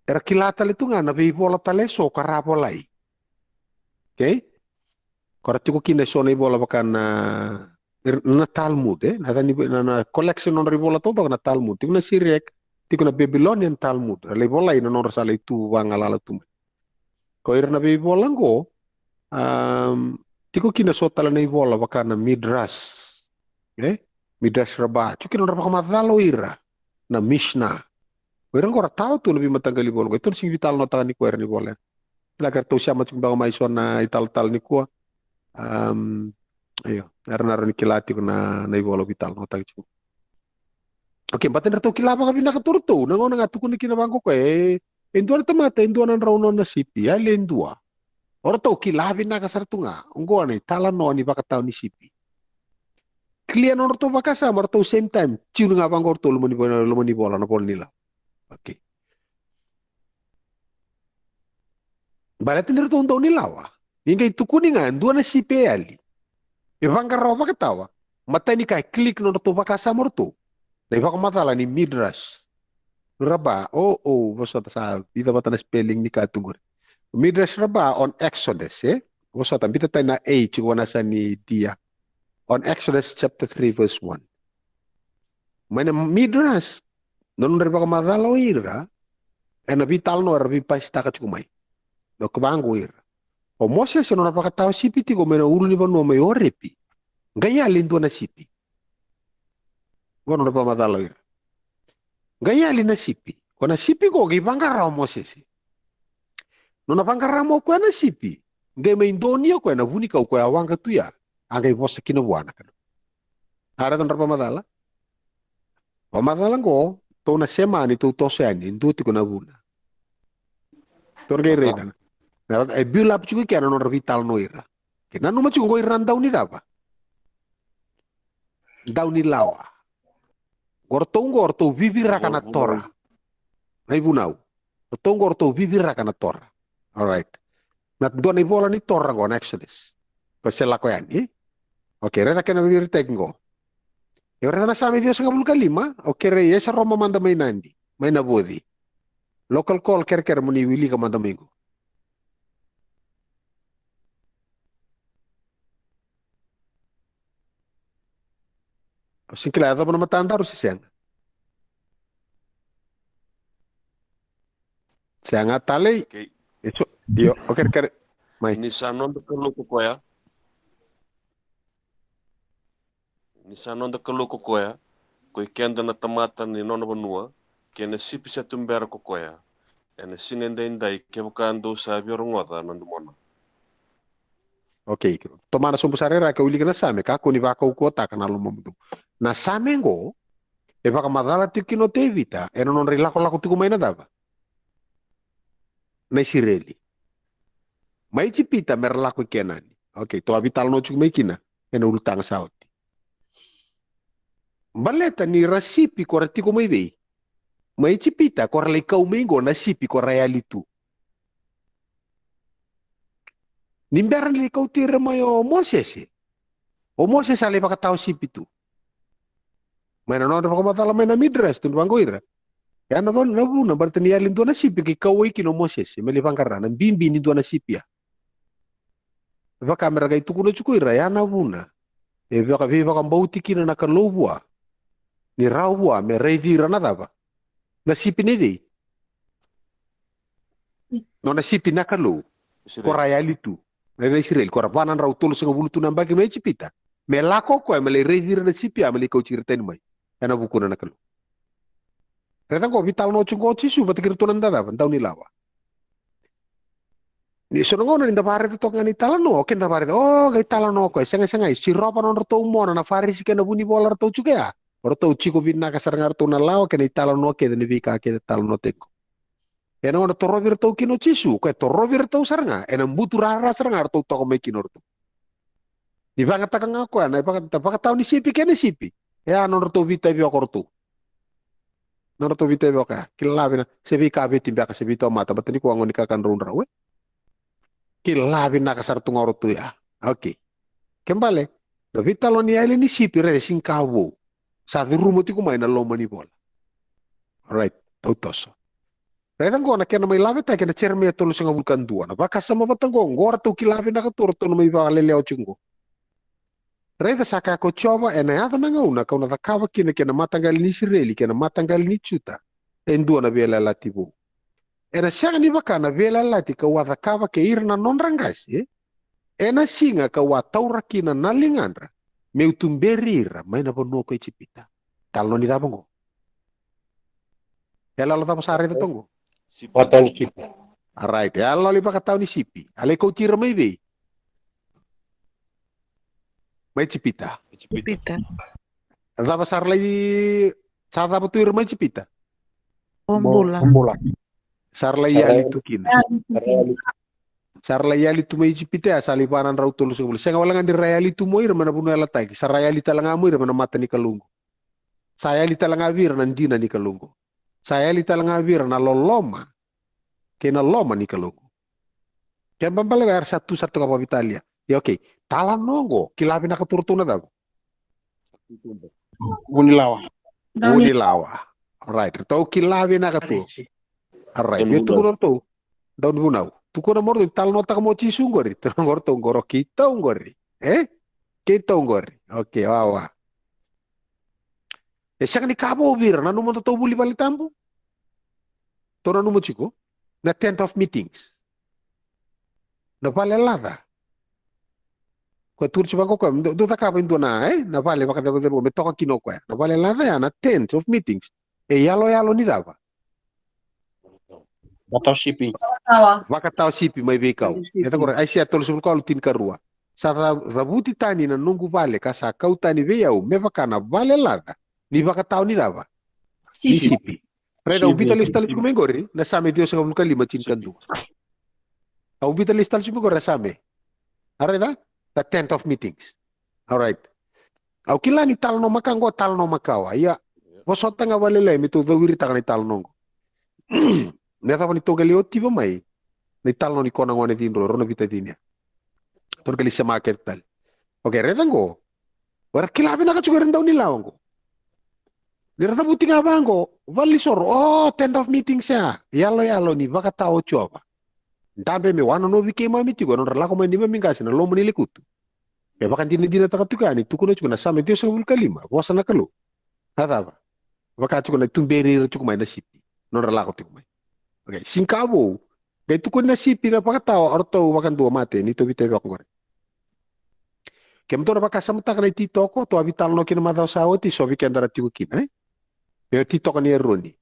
Era kila tale tu ga na veivola tale eso ka ra volai. Okay? Ko ra tiko kina eso na ivola vaka na, na Talmud, e? Na, na, na collection nodra ivola taucoko na Talmud. Tiko na Syriac, Tiko na Babylonian Talmud, ra lai volai na nodra sa lai tu vagalala tu mai. Ko ira na veivola qo, um, tiko kina so tale na ivola vaka na Midrash, e? Midrash Rabbah, tiko kina nodra vakamacala o ira na Mishnah. O ira qo ra tawa tu na veimataqali vola qo. E tou na sigi vitalanoataka ni ko ira ni vola. Kila ka ratou sema tiko beka mai so na italatala ni kua. Um, io, era na rawa ni kila tiko na, na ivola vitalanoataki tiko. Okay, baleta ni ratou kila vakavinaka tu ratou, na gauna ga tukuna kina vaqo koya, e, e dua na tamata, e dua na drau nona sipi, yali e dua. O ratou kila vinaka sara tu ga, oqo na italanoa ni vakatawa ni sipi. Clear nodratou vakasama, ratou same time, tune ga vaqo ratou loma ni vo-, loma ni vola, na vola ni lawa. Okay. Baleta ni ratou dau ni lawa. Ni qai tukuni ga, dua na sipi e yali. E vaqara o vakatawa. Matai ni ka e click nodratou vakasama ratou. Na ivakamacala ni Midrash Rabbah, o, o, vosota sa, vica vata na spelling ni ka tu qori. Midrash Rabbah on Exodus, e? Vosota, biuta tani na A, tiko na sa ni dia. On Exodus chapter three, verse one. Mai na Midrash, na nodra ivakamacala o ira, ena veitalanoa era veipasitaka tiko mai. Dok vaqo ira. O Moses e nona vakatawa sipi tiko mai na ulunivanua mai Orepi. Qai yali e dua na sipi. Qo nona vakamacala o ira. Qai yali na sipi. Ko na sipi qo qai vaqara o Moses. Nona vaqara mai o koya na sipi. Qai mai donuya o koya na vunikau koya a waqa tu ya. A qai vosa kina vua na Kalou. A raica nodra vakamacala. Vakamacala qo, tou na sema ni tou toso yani, dua tiko na vuna. Tou na qai raica. Na, e build up tiko kina na nodra veitalanoa o ira. Ke nanuma tiko qo ira na dau ni cava? Dau ni lawa. Qo ratou qo, ratou viviraka na Torah. Na ivunau. Ratou qo, ratou viviraka na Torah. All right. Na dua na ivola ni Torah qo na Exodus. Ko se lako yani, e? Okay, raica kena veiritaki qo. E raica na Same ciwasagavulu ka lima, o kerei Esa Roma mada mai Nadi, mai Navoci. Local call, kerekere mo ni wilika mada mai qo. O sega ni kila, yacova na matadaru se sega? Sega tale. Okay. Eso, io, o kerekere. Mai. Ni sa noda Kalou ko koya. Ni sa noda Kalou ko koya, ko i keda na tamata ni nona vanua, kei na sipi sa tubera ko koya. Ena siga edaidai, kevaka dou sa via rogoca na domona. Okay, tomana sobu sara e ra ke wilika na Same, kakua ni vakaukauwataka na lomamudou. Na Same qo, e vakamacala tiko kina o Tevita, ena nodra ilakolako tiko mai na cava? Na Isireli. Mai Ijipita, mera lako i Kenani. Okay, tou a veitalanoa tiko mai kina, ena ulutaga sa oti. Baleta ni ra sipi ko ra tiko mai vei? Mai Ijipita, ko ra lai kau mai qo na sipi ko ra yali tu. Ni bera ni lai kauti ira mai o Mosese. O Mosese a lai vakatawa sipi tu. Mai na nodra vakamacala mai na Midrash, tu ni vaqo ira. Ya na vuna, na vuna, baleta ni yali dua na sipi, qai kauwai kina o Mosese, me lai vaqara na bibi ni dua na sipi ya. Vaka me ra qai tukuna tiko ira, ya na vuna. E vaka, veivakabauti kina na Kalou vua. Ni rawa vua, me raici ira na cava? Na sipi nei cei? Nona sipi na Kalou. Isireli. Ko ra yali tu. Na, na Isireli, ko ra va na drau tolusagavulu tu na yabaki mai Ijipita. Me lako o koya, me lai raici ira na sipi ya, me lai kauti ira tani mai. Ena vukuna na Kalou. Raica qo, veitalanoa tiko qo o Jisu vata kei iratou na dau cava, dau ni lawa. Ni so na gauna ni da vakaraica toka ga na italanoa, o keda vakaraica, o, qai talanoa o koya, sega, sega, e sirova nodratou mona na Farisi kei na vunivola ratou tiko ya. O ratou tiko vinaka sara ga ratou na lawa kei na italanoa kece ni veika kece talanoataki qo. Ena gauna torovi iratou kina o Jisu, o koya e torovi iratou sara ga, ena buturara sara ga ratou toka mai kina o ratou. Ni vagataka ga o koya na vaka, vakatawa ni sipi kei na sipi. E a nodratou veitavioka o ratou. Nodratou veitavioka ya. Kila vinaka, se veika veti beka, se veitomata, baleta ni ko a gone ni kakadraudrau, e? Kila vinaka sara tu ga o ratou ya. Okay. Ke bale, na veitalanoa ni yali ni sipi, raica, e sega ni ka vou. Sa curuma tiko mai na loma ni vola. Alright, au toso. Raica qo na kena mai lavetaki ena Jeremaia tolusagavulu ka dua. Na vakasama vata qo, qo ratou kila vinaka tu o ratou na mai vakalelewa tiko qo. Raica sa kaya ko Jiova, ena yaco na gauna kau na cakava kina kei na mataqali ni Isireli kei na mataqali ni Juta e dua na veiyalayalati vou. Ena sega ni vaka na veiyalayalati kau a cakava kei ira na nodra qase, ena siga kau a taura kina na ligadra meu tuberi ira mai na vanua ko Ijipita. Talanoa ni cava oqo? Yaloyalo cava sa raica toka oqo? Vakatawa ni sipi. Alright, yaloyalo ni vakatawa ni sipi. A lai kauti ira mai vei? Mai Ijipita. Ijipita. Cava sa ra lai, sa cava tu ira mai Ijipita? O bula. Bula. Sa ra lai yali tu kina. Sa ra lai yali tu mai Ijipita, sa lai va na drau tolusagavulu. Sega wale ga ni ra yali tu mo ira mai na vanua yalataki. Sa ra yali tale ga mo ira mai na mata ni Kalou qo. Sa yali tale ga vei ira na dina ni Kalou qo. Sa yali tale ga vei ira na loloma kei na loma ni Kalou qo. Kena ibalebale era sa tu sara toka vakavitalia. Ia, okay. Talanoa oqo, kila vinaka tu ratou na cava? Vunilawa. Vunilawa. Alright, ratou kila vinaka tu. Alright, via tukuna ratou. Daunivunau. Tukuna mo ratou, talanoataka mo Jisu qori. Tukuna mo ratou qori, keitou qori. E? Keitou qori. Okay, wawa. E sega ni ka vou vei ira, nanuma datou vuli vale tabu. Tou nanuma tiko na tent of meetings. Na vale laca. Koya tukuna tiko vaqo koya, dou cakava e dua na, e, na vale vakacavucavu me toka kina o koya. Na vale laca ya na tent of meetings. E yaloyalo ni cava? Vakatawa sipi. Vakatawa sipi mai veikau. E cakora Aisea tolusagavulu ka walu tinikarua. Sa cavuti tani na noqu vale ka sa kau tani vei au me vaka na vale laca ni vakatawa ni cava? Ni sipi. Raica, au bita lesu tale tiko mai qori na Same ciwasagavulu ka lima tinikadua. Au bita lesu tale tiko mai qori na Same. A raica? The tent of meetings. Alright. Au kila ni talanoa makawa qo, talanoa makawa. Ia, vosota ga vakalailai me tou cauiritaka na italanoa qo. Me yacova ni tou qai lai otiva mai na italanoa ni kona gone cidroi, rau na veitacini ya. Tou na qai lai sema kece tale. Okay, raica qo. O ira kila vinaka tiko era daunilawa qo. Ni ra cavuti ga vaqo, valenisoro, o, tent of meetings ya. Yaloyalo ni vakatawa o Jiova. Dabe me wanonovi keimami tiko ena nodra lako mai neimami qase na loma ni lekutu. E vakadinadinataka tiko yani, tukuna tiko na Same ciwasagavulu ka lima, vosa na Kalou. Na cava? Vaka tiko na tuberi ira tiko mai na sipi, nodra lako tiko mai. Okay, sega ni ka vou. Qai tukuni na sipi na vakatawa, o ratou vakadua mate, ni tou vita vaka qori. Kemudou na vakasamataka na ititoko tou a veitalanoa kina macawa sa oti, so vei keda ra tiko kina, e? E ititoko ni Eroni.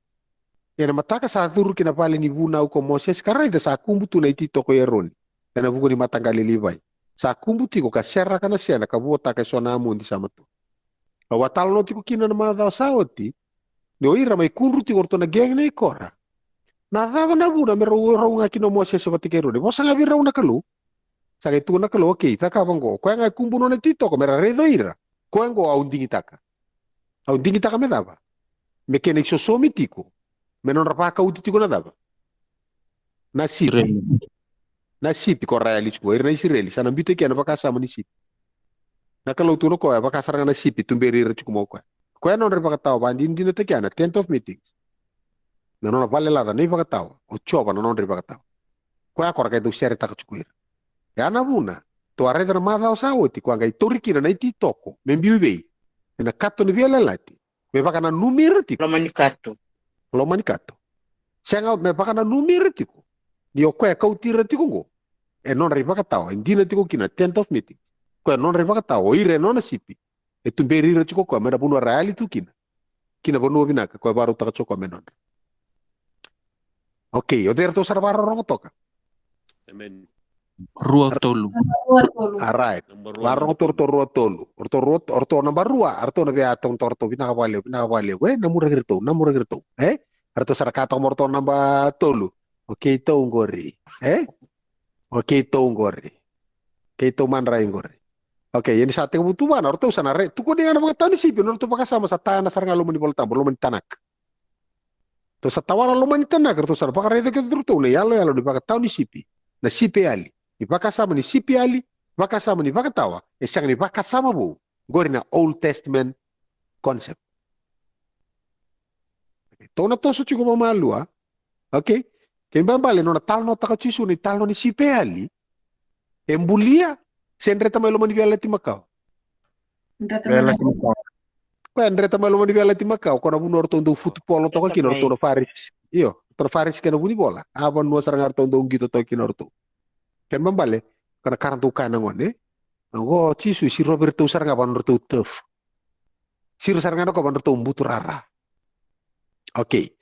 Ena mataka sa curu ki na vale ni vunau ko Mosese, ka raica sa kubu tu na ititoko i Eroni ena vuku ni mataqali Livai. Sa kubu tiko ka seraka na sena ka vuataka eso na amodi sa matua. Au a talanoa tiko kina na macawa sa oti ni o ira mai kudru tiko o ratou na gang nei Kora. Na cava na vuna me rau, rau ga kina o Mosese vata kei Eroni? Vosa ga vei rau na Kalou. Sa qai tukuna na Kalou, okay, cakava qo. Koya ga e kubu nona ititoko me ra raica o ira. Koya qo au digitaka. Au digitaka me cava? Me kena isosomi tiko me nodra vakauti tiko na cava? Na sipi. Na sipi ko ra yali tiko, ira na Isireli, sa na biuta kina na vakasama ni sipi. Na Kalou tukuna o koya, vaka sara ga na sipi tuberi ira tiko mai o koya. Koya nodra ivakatawa, vakadinadinataki ya na tent of meetings. Na nona vale laca na ivakatawa, o Jiova na nodra ivakatawa. Koya ko ra qai dau seretaka tiko ira. Ya na vuna tou a raica na macawa sa oti, koya qai tauri kina na ititoko me biu i vei? Ena kato ni veiyalayalati. Me vakananumi ira tiko. Loma ni kato. Loma ni kato. Sega, me vakananumi ira tiko ni o koya e kauti ira tiko qo, e nodra ivakatawa, e dina tiko kina tent of meeting. Koya e nodra ivakatawa, o ira e nona sipi. E tuberi ira tiko o koya mai na vanua ra yali tu kina, ki na vanua vinaka koya e vakarautaka tiko o koya me nodra. Okay, o cei ratou sa na vakarorogo toka? Amen. Rua tolu. Rua tolu. Alright. Namba rua, Vakarorogo namba toka o ratou rua tolu. O ratou rua, o ratou namba rua, o ratou na via toka toka o ratou, vinaka vakalevu, vinaka vakalevu. E, namuraki iratou, namuraki iratou. E? O ratou sa na kaya toka mo ratou namba tolu. Okay, tou qori. E? Okay, tou qori. Okay, tou madrai qori. Okay, ia ni sa tekivu tu vana, o ratou sa na rai, tukuni ga na vakatawa ni sipi, na nodratou vakasama sa tayana sara ga loma ni Vola Tabu, loma ni Tanakh. Ratou sa tawana loma ni Tanakh, ratou sa na vakaraica kece o ratou na iyaloyalo ni vakatawa ni sipi, na sipi e yali, ni vakasama ni sipi e yali, vakasama ni vakatawa, e sega ni vakasama vou. Qori na Old Testament concept. Tou na toso tiko vakamalua. Okay? Kena ibalebale, nona talanoataka o Jisu na italanoa ni sipi e yali, e bulia se dreta mai loma ni veiyalayalati makawa? Dreta Vela mai. kina. koya e dreta mai loma ni veiyalayalati makawa, koya na vanua ratou dau futupolo toka kina o ratou na Farisi. Io, ratou na Farisi kei na vunivola. A vanua sara ga ratou dau qito toka kina o ratou. Kena ibalebale, koya na ka ratou kaya na gone. Oqo o Jisu e sirovi iratou sara ga vua na nodratou turf. Siro sara ga na ka vua na nodratou buturara. Okay.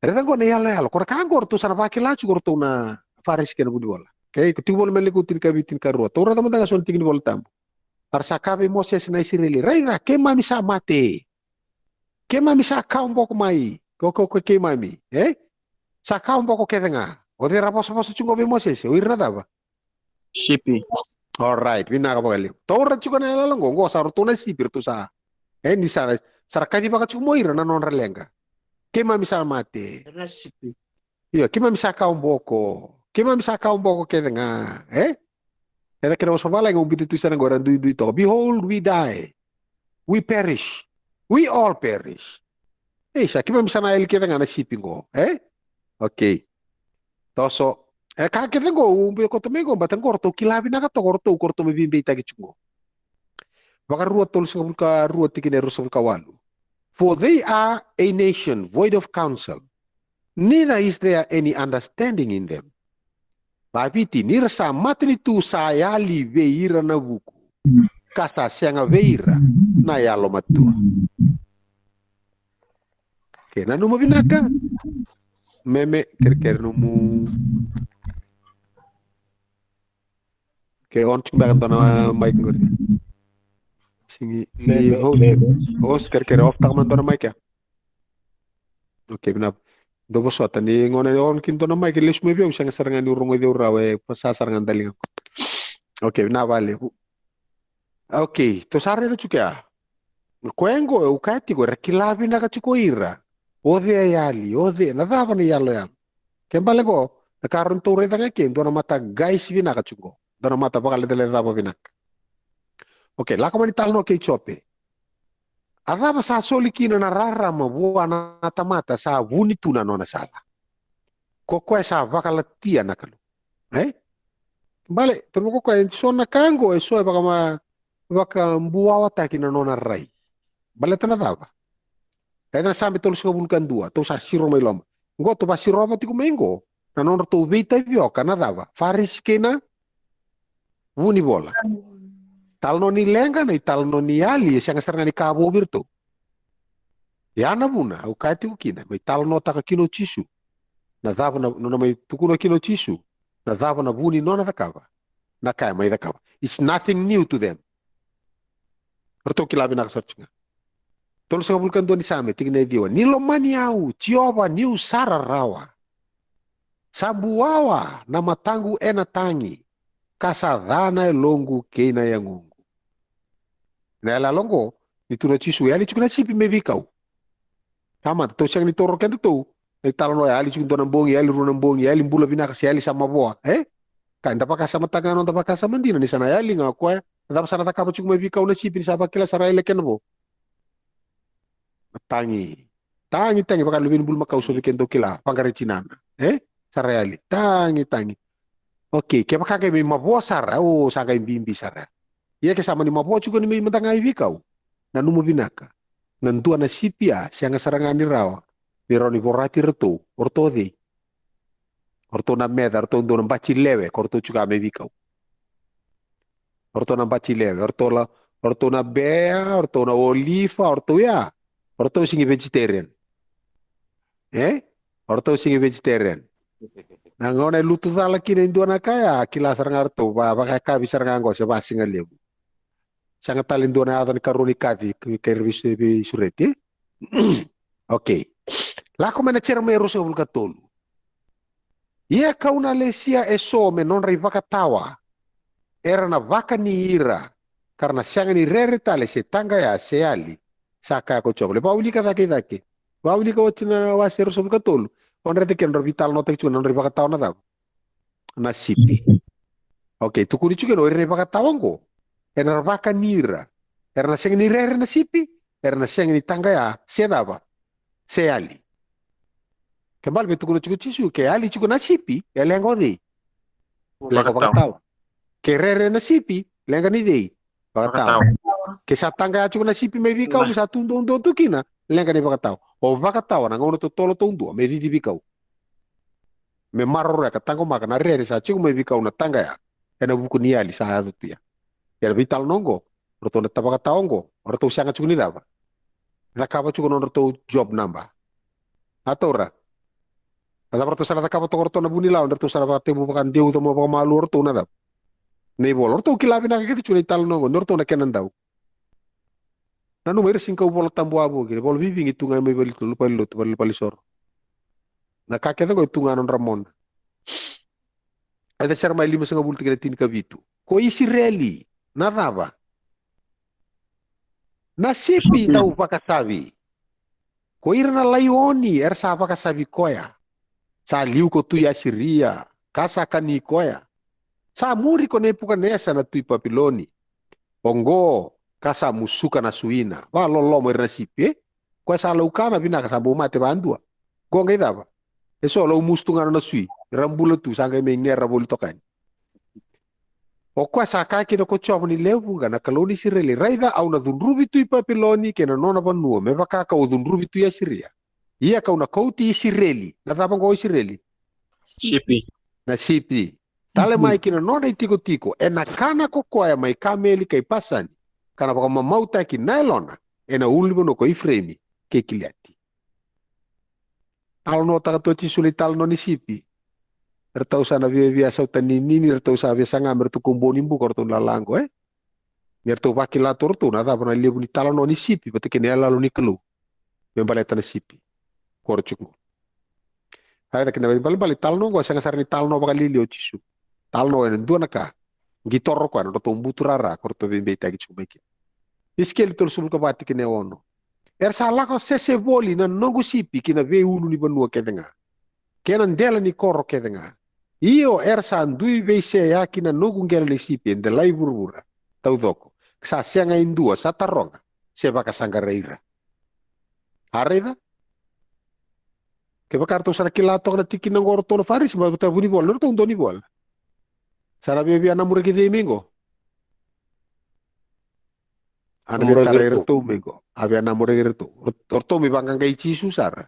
Raica oqo na iyaloyalo. Ko na ka oqo ratou sa na vakila tiko o ratou na Farisi kei na vunivola. Okay, ko tiko Vola Mai Levu tinikavitu, tinikarua. Tou raica mada ga so na tiki ni Vola Tabu. A ra sa kaya vei Mosese na Isireli, raica, keimami sa mate. Keimami sa kawa boko mai. Ko, ko, ko keimami, e? Sa kawa boko kece ga. O cei ra vosavosa tiko qo vei Mosese? O ira na cava? Sipi. Alright, vinaka vakalevu. Taura tiko na iyaloyalo qo, qo sa ratou na sipi, ratou sa. E, ni sa, sa ra kacivaka tiko mo ira na nodra leqa. Keimami sa mate. Na sipi. Io, keimami sa kawa boko. Keimami sa kawa boko kece ga, e? Ena kena vosa vavalagi au biuta tu sara qo era duidui toka. Behold, we die. We perish. We all perish. Ei, sa keimami sa na yali kece ga na sipi qo, e? Okay. Toso. E ka kece qo, au biu koto mai qo, baleta qo ratou kila vinaka toka o ratou, ko ratou mai veibeitaki tiko qo. Vakarua tolusagavulu ka rua tikina e ruasagavulu ka walu. For they are a nation void of counsel. Neither is there any understanding in them. Vaviti, ni ra sa matanitu sa yali vei ira na vuku, ka sa sega vei ira na yalomatua. Okay, nanuma vinaka. Meme, kerekere nomu. Okay, on tiko beka dua na mic qori. Sigi, ni host, kerekere off taka mada dua na mic ya. Okay, vinaka. Dou vosota ni gauna e on kina dua na mic, lesu mai vei au, sega sara ga niu rogoci au rawa, e pasa sara ga daliga. Okay, vinaka vakalevu. Okay, tou sa raica tiko ya. Koya qo, au kaya tiko, era kila vinaka tiko ira. O cei e yali, o cei, na cava na iyaloyalo. Ke bale qo, na ka ratou raica ga ke, dua na mata guys vinaka tiko qo. Dua na mata vakalecalecava vinaka. Okay, lako mai ni talanoa kei Jope. A cava sa soli kina na rarama vua na tamata sa vuni tu na nona sala? Ko koya sa vakalatia na Kalou. E? Bale, toro ko koya, e so na ka qo, e so e vakama, vakabuawataki na nona rai. Baleta na cava? Raica na Same tolusagavulu ka dua, tou sa siro mai loma. Qo tou vasirova tiko mai qo, na nodratou veitavioka na cava? Farisi kei na vunivola. Talanoa ni leqa, na italanoa ni yali, e sega sara ga ni ka vou vei iratou. Ia na vuna, au kaya tiko kina, mai talanoataka kina o Jisu. Na cava na, nona mai tukuna kina o Jisu. Na cava na vu ni nona cakava. Na ka e mai cakava. It's nothing new to them. Ratou kila vinaka sara tiko ga. Tolusagavulu ka dua ni Same, tikina e ciwa. Ni lomani au, Jiova, niu sa rarawa. Sa buawa na mataqu ena tagi, ka sa ca na yaloqu kei na yagoqu. Na iyaloyalo qo, ni tukuna o Jisu, e yali tiko na sipi me veikau. Tamata, tou sega ni toro kedatou. Na italanoa, e yali tiko dua na bogi, e yali rua na bogi, e yali bula vinaka, se yali sa mavoa, e? Ka eda vakasamataka ga na noda vakasama dina, ni sa na yali ga o koya, na cava sa na cakava tiko mai veikau na sipi, ni sa vakila sa ra yali kena vo. Tagi. Tagi, tagi, vaka luveni bulumakau so vei keda dau kila, vaqarai tinana. E? Sa ra yali. Tagi, tagi. Okay, kevaka qai mai mavoa sara, o, sa qai bibi sara. Ia ke sa mani mavoa tiko ni mai mada ga i veikau. Nanuma vinaka. Na dua na sipi ya, sega sara ga ni rawa. Ni rawa ni vorati iratou. O ratou o cei? O ratou na meca, o ratou dau na bati lewe, ko ratou tiko ga mai veikau. O ratou na bati lewe, o ratou la, o ratou na bea, o ratou na olifa, o ratou ya. O ratou sigi vegetarian. E? O ratou sigi vegetarian. Na gauna e lutu cala kina e dua na ka ya, kila sara ga ratou, va, vakayakavi sara ga qo se vasigalevu. Sega tale dua na yaca ni karua ni kaci, ke, ke ra veisu-, veisureti. Okay. Lako mai na Jeremaia ruasagavulu ka tolu. Ia kau na lesia eso me nodra ivakatawa, era na vakani ira, ka ra na sega ni rere tale se taqaya se yali, sa kaya ko Jiova. Le vawilika cake i cake. Vawilika oti na wase ruasagavulu ka tolu. O dreta kina nodra veitalanoataki tiko na nodra ivakatawa na cava? Na sipi. Okay, tukuni tiko kina o ira na ivakatawa oqo. Era na vakani ira. Era na sega ni rere na sipi, era na sega ni taqaya se cava? Se yali. Ke bale me tukuna tiko Jisu, ke yali tiko na sipi, e leqa o cei? Leqa vakatawa. Ke rere na sipi, leqa ni cei? Vakatawa. Ke sa taqaya tiko na sipi mai veikau, me sa tu duadua tu kina, leqa na ivakatawa. O vakatawa na gauna totolo taudua me cici veikau. Me maroroya ka taqomaka na rere sa tiko mai veikau na taqaya ena vuku ni yali sa yaco tu ya. Ia na veitalanoa oqo, o ratou na vakatawa oqo, o ratou sega tiko ni cava? Cakava tiko nodratou job naba. A taura. A cava ratou sa na cakava toka o ratou na vunilawa, o ratou sa na vakatevu vakadeuca mo vakamalua o ratou na cava? Na ivola. O ratou kila vinaka kece tiko na italanoa oqo, ni o ratou na kena dau. Nanuma ira sega ni kau Vola Tabu wavoki, na ivola vivigi tu ga mai valenilotu, valenilotu, valenisoro. Na ka kece oqo e tu ga nodra mona. Eda Jeremaia limasagavulu tikina tinikavitu. Ko Isireli, na cava? Na sipi dau vakasavi. Ko ira na laioni era sa vakasavi koya. Sa liu ko tui Asiria, ka sa kani koya. Sa muri ko Nepukanesa na tui Papiloni. Oqo ka sa musuka na suina. Vakaloloma ira na sipi, e? Koya sa laukana vinaka sa bau mate vadua. Qo qai cava? E so lau musu tu ga na sui, ra bula tu, sa qai mai gera voli toka yani. O koya sa kaya kina ko Jiova ni lewe vuqa, na Kalou ni Isireli, raica, au na cudruvi tui Papiloni kei na nona vanua me vaka kau cudruvi tui Asiria. Ia kau na kauti Isireli, na cava oqo Isireli? Sipi. Na sipi. Tale mai ki na nona itikotiko, ena kana ko koya mai Kameli kei Pasani, ka na vakamamautaki na yalona ena ulunivanua ko Ifireimi kei Kiliati. Talanoataka tu o Jisu na italanoa ni sipi. Eratou sa na viavia sauta ninini, eratou sa via saga me ratou kau bau ni buka o ratou na lala qo, e? Ni ratou vakila tu o ratou na cava na levu ni talanoa ni sipi vata kei na iyaloyalo ni Kalou me baleta na sipi. Ko ra tiko. Raica kina, ibalebale talanoa oqo e sega sara ni talanoa vakalialia o Jisu. Talanoa ena dua na ka, qai toro koya na nodratou buturara ko ratou veibeitaki tiko mai kina. Isikeli tolusagavulu ka va tikina e ono. Era sa lako sese voli na noqu sipi ki na veiulunivanua kece ga, kei na dela ni koro kece ga. Io, era sa dui veiseyaki na noqu qele ni sipi e delai vuravura taucoko, sa sega e dua sa taroga se vakasaqarai ira. A raica? Kevaka ratou sa na kila toka na tikina oqo o ratou na Farisi, ma vata vunivola, na ratou dau ni vola. Sa na viavia namuraki cei mai qo? A na via tarai iratou mai qo. A via namuraki iratou. O ratou mai vaqaqai Jisu sara.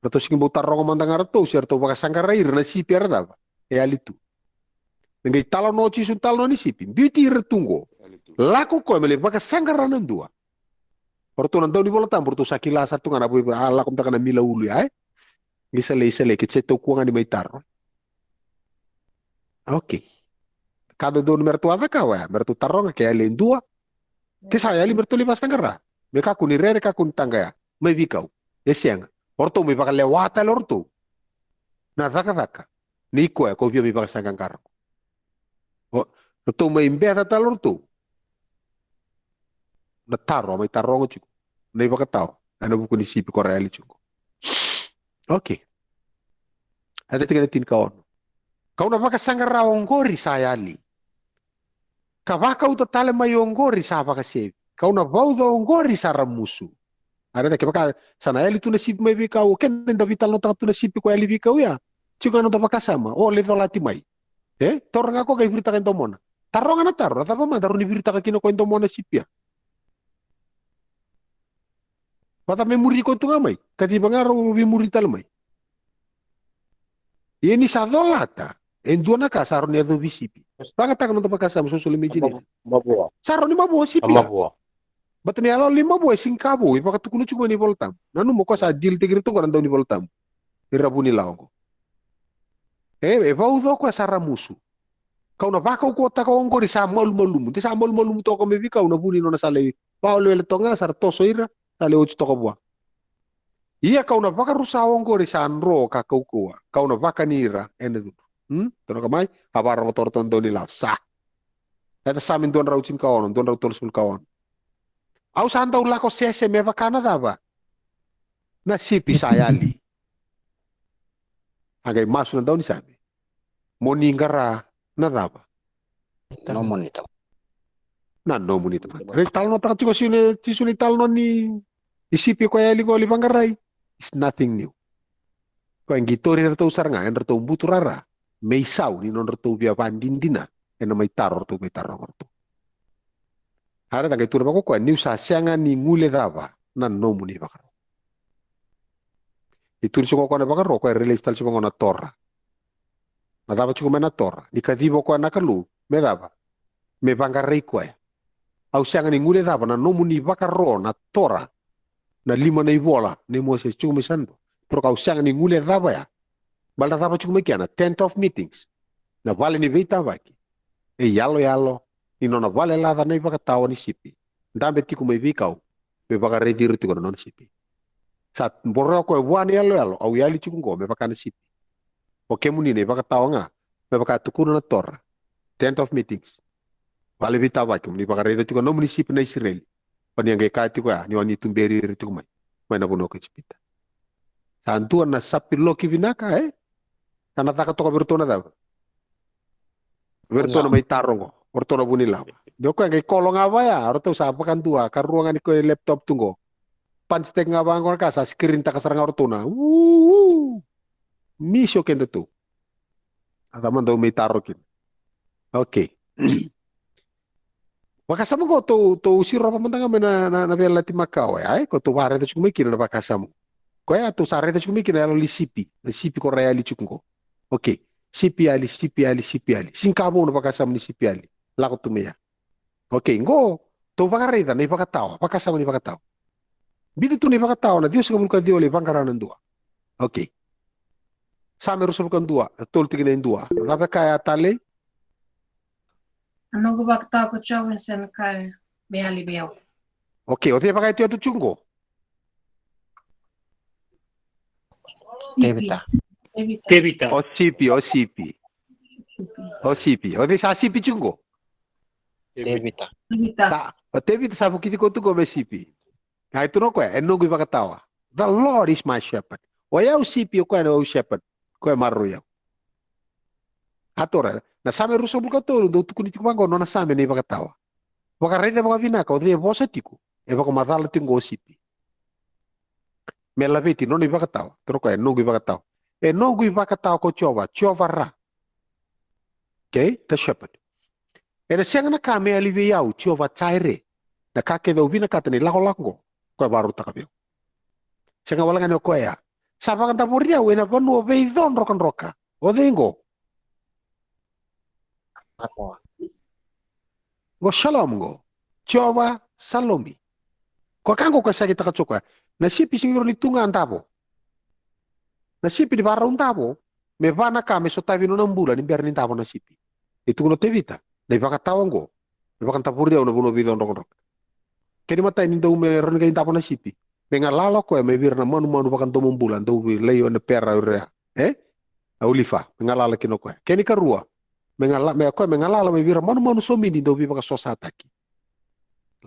Ratou sega ni bau taroga mada ga ratou se ratou vakasaqarai ira na sipi era cava? E yali tu. Me qai talanoa o Jisu na talanoa ni sipi. Biuti ira tu qo. Lako koya me lai vakasaqara na dua. O ratou na dau ni Vola Tabu, ratou sa kila sara tu ga na vei, a lako beka na mila ulu ya, e? Ni sa lai, sa lai, ke se tou kua ga ni mai taro. Okei. Ka dodonu me ratou a cakava ya, me ratou taroga ke yali e dua. Ke sa yali me ratou lai vakasaqara. Me kakua ni rere, kakua ni taqaya. Mai veikau. E sega. O ratou mai vakalewa tale o ratou na cakacaka nei koya ko via mai vakasaqaqara. O ratou mai beca tale o ratou na taro, mai taroga tiko na ivakatawa ena vuku ni sipi ko ra yali tiko. Okei. Eda tikina tinikaono. Kau na vakasaqara oqori sa yali. Ka vakauta tale mai oqori sa vakasevi. Kau na vauca oqori sa ramusu. A raica kevaka sa na yali tu na sipi mai veikau, o keda da veitalanoataka tu na sipi ko yali veikau ya. Tiko ga noda vakasama, o lai colati mai. E? Taura ga ko qai viritaka e domona. Taroga na taro, na cava mada rau ni viritaka kina ko e domona sipi ya? Vata me muri ko tu ga mai. Kaciva ga rau veimuri tale mai. Ia ni sa colata e dua na ka sa rau ni yacovi sipi. Vagataka noda vakasama, soso le mijini. Mavoa. Sa rau ni mavoa sipi. Mavoa. Bata ni yalo li mavoa e sega ka vou, e vakatukuna tiko mai na iVolatabu. Nanuma ko sa dili teki iratou qo na dau ni Volatabu. Ira vunilawa qo. E, e vauca o koya sa ramusu. Kau na vakaukauwataka oqori sa malumalumu. De sa malumalumu toka me veikau na vu ni nona sa lai vaolewele toka ga sa ra toso ira, sa lai oti toka vua. Ia kau na vakarusa oqori sa dro ka kaukauwa. Kau na vakani ira ena cudru. Hmm? Tonoka mai, a vakarorogo toka ratou na dau ni lawa. Sa. Eda Same dua drau tinikaono, dua drau tolusagavulu ka ono. Au sa dau lako sese me vaka na cava? Na sipi sa yali. A qai masu na dau ni Same. Mo ni qara na cava? Na nomuni tamata. Na nomuni tamata. Rei talanoataka tiko Jisu na italanoa ni sipi ko yali qo lai vaqarai. It's nothing new. Ko e qai tori iratou sara ga, edratou buturara. Me isau ni nodratou via vadinadina, ena mai taro ratou, mai taroga ratou. A raica qai tukuna vaka o koya, niu sa sega ni guilecava na nomuni vakaro. Ni tukuni tiko o koya na vakaro, o koya e relate tale tiko vaqo na Torah. Na cava tiko mai na Torah? Ni kaciva o koya na Kalou me cava? Me vaqarai koya. Au sega ni guilecava na nomuni vakaro na Torah, na lima na ivola nei Mosese tiko mai Sinai. Toro ka au sega ni guilecava ya. Baleta na cava tiko mai kea? Na tent of meetings, na vale ni veitavaki. E yaloyalo ni nona vale laca na ivakatawa ni sipi, dabe tiko mai veikau me vakaraici ira tiko na nona sipi. Sa boroya o koya vua na iyaloyalo, au yali tiko qo me vaka na sipi. O kemuni na ivakatawa ga, me vaka tukuna na Torah, tent of meetings, vale veitavaki, mo ni vakaraica tiko na nomuni sipi na Isireli. O ni a qai kaya tiko ya ni o ni tuberi ira tiko mai, mai na vanua ko Ijipita. Sa dua na sapiloki vinaka, e? Sa na caka toka vei iratou na cava? Vei iratou na mai taro qo, o iratou na vunilawa. Ni o koya qai kolo ga vaya, o iratou sa vakadua, karua ga ni koya laptop tu qo. Punch teke ga vaqo na ka, sa screen taka sara ga o iratou na. Uu! Misi o kedatou. A cava dou mai taro kina? Okay. Vakasama qo tou, tou sirova mada ga mai na, na, na Veiyalayalati Makawa, ai? Ko tou vakaraica tiko mai kina na vakasama. Koya tou sa raica tiko mai kina yalo ni sipi, na sipi ko ra yali tiko qo. Okay. Sipi yali, sipi yali, sipi yali. Siga ka vou na vakasama ni sipi yali. Lako tu mai ya. Okay, qo tou vakaraica na ivakatawa, vakasama ni vakatawa. Biuta tu na ivakatawa, na ciwasagavulu ka ciwa lai vaqara na dua. Okay. Same ruasagavulu ka dua, tolu tikina e dua. Cava e kaya tale? A noqu vakatawa ko Jiova e sega ni kaya me yali vei au. Okay, o cei e vakayatuyatu tiko qo? Tevita. Tevita. Tevita. O sipi, o sipi. Sipi. O sipi. O cei sa sipi tiko qo? Tevita. Tevita. Sa, o Tevita sa vukici koya tu qo me sipi. Ai, tukuna o koya, e noqu ivakatawa. The Lord is my shepherd. O yau sipi, o koya na au shepherd. O koya e maroroi au. A toro, na Same ruasagavulu ka tolu, dou tukuni tiko vaqo, nona same na ivakatawa. Vakaraica vakavinaka, o cei e vosa tiko, e vakamacala tiko qo o sipi. Me laveti, nona ivakatawa, toro koya, e noqu ivakatawa. E noqu ivakatawa ko Jiova, Jiova Ra. Okay, the shepherd. Ena sega na ka me yali vei au, Jiova Jaire. Na ka kece au vinakata ni lakolako qo, koya vakarautaka vei au. Sega wale ga ni o koya. Sa vakadavori au ena vanua veicodrokadroka. O cei qo? Qo Shalom qo. Jiova Salomi. Ko ka qo koya sa kitaka tiko koya. Na sipi sega ni tu ga davo. Na sipi ni vakarau davo. Me va na ka me sotavi nona bula ni bera ni davo na sipi. E tukuna o Tevita. Na ivakatawa qo. Me vakadavori au na vanua veicodrokadroka. Kena imatai ni dau me rawa ni qai davo na sipi. Me galala o koya mai vei ira na manumanu vakadomobula, dau vei lai o na pera o ira ya. E? A ulifa, me galala kina o koya. Kena ikarua, me gala, me koya me galala mai vei ira manumanu somidi dau veivakasosataki.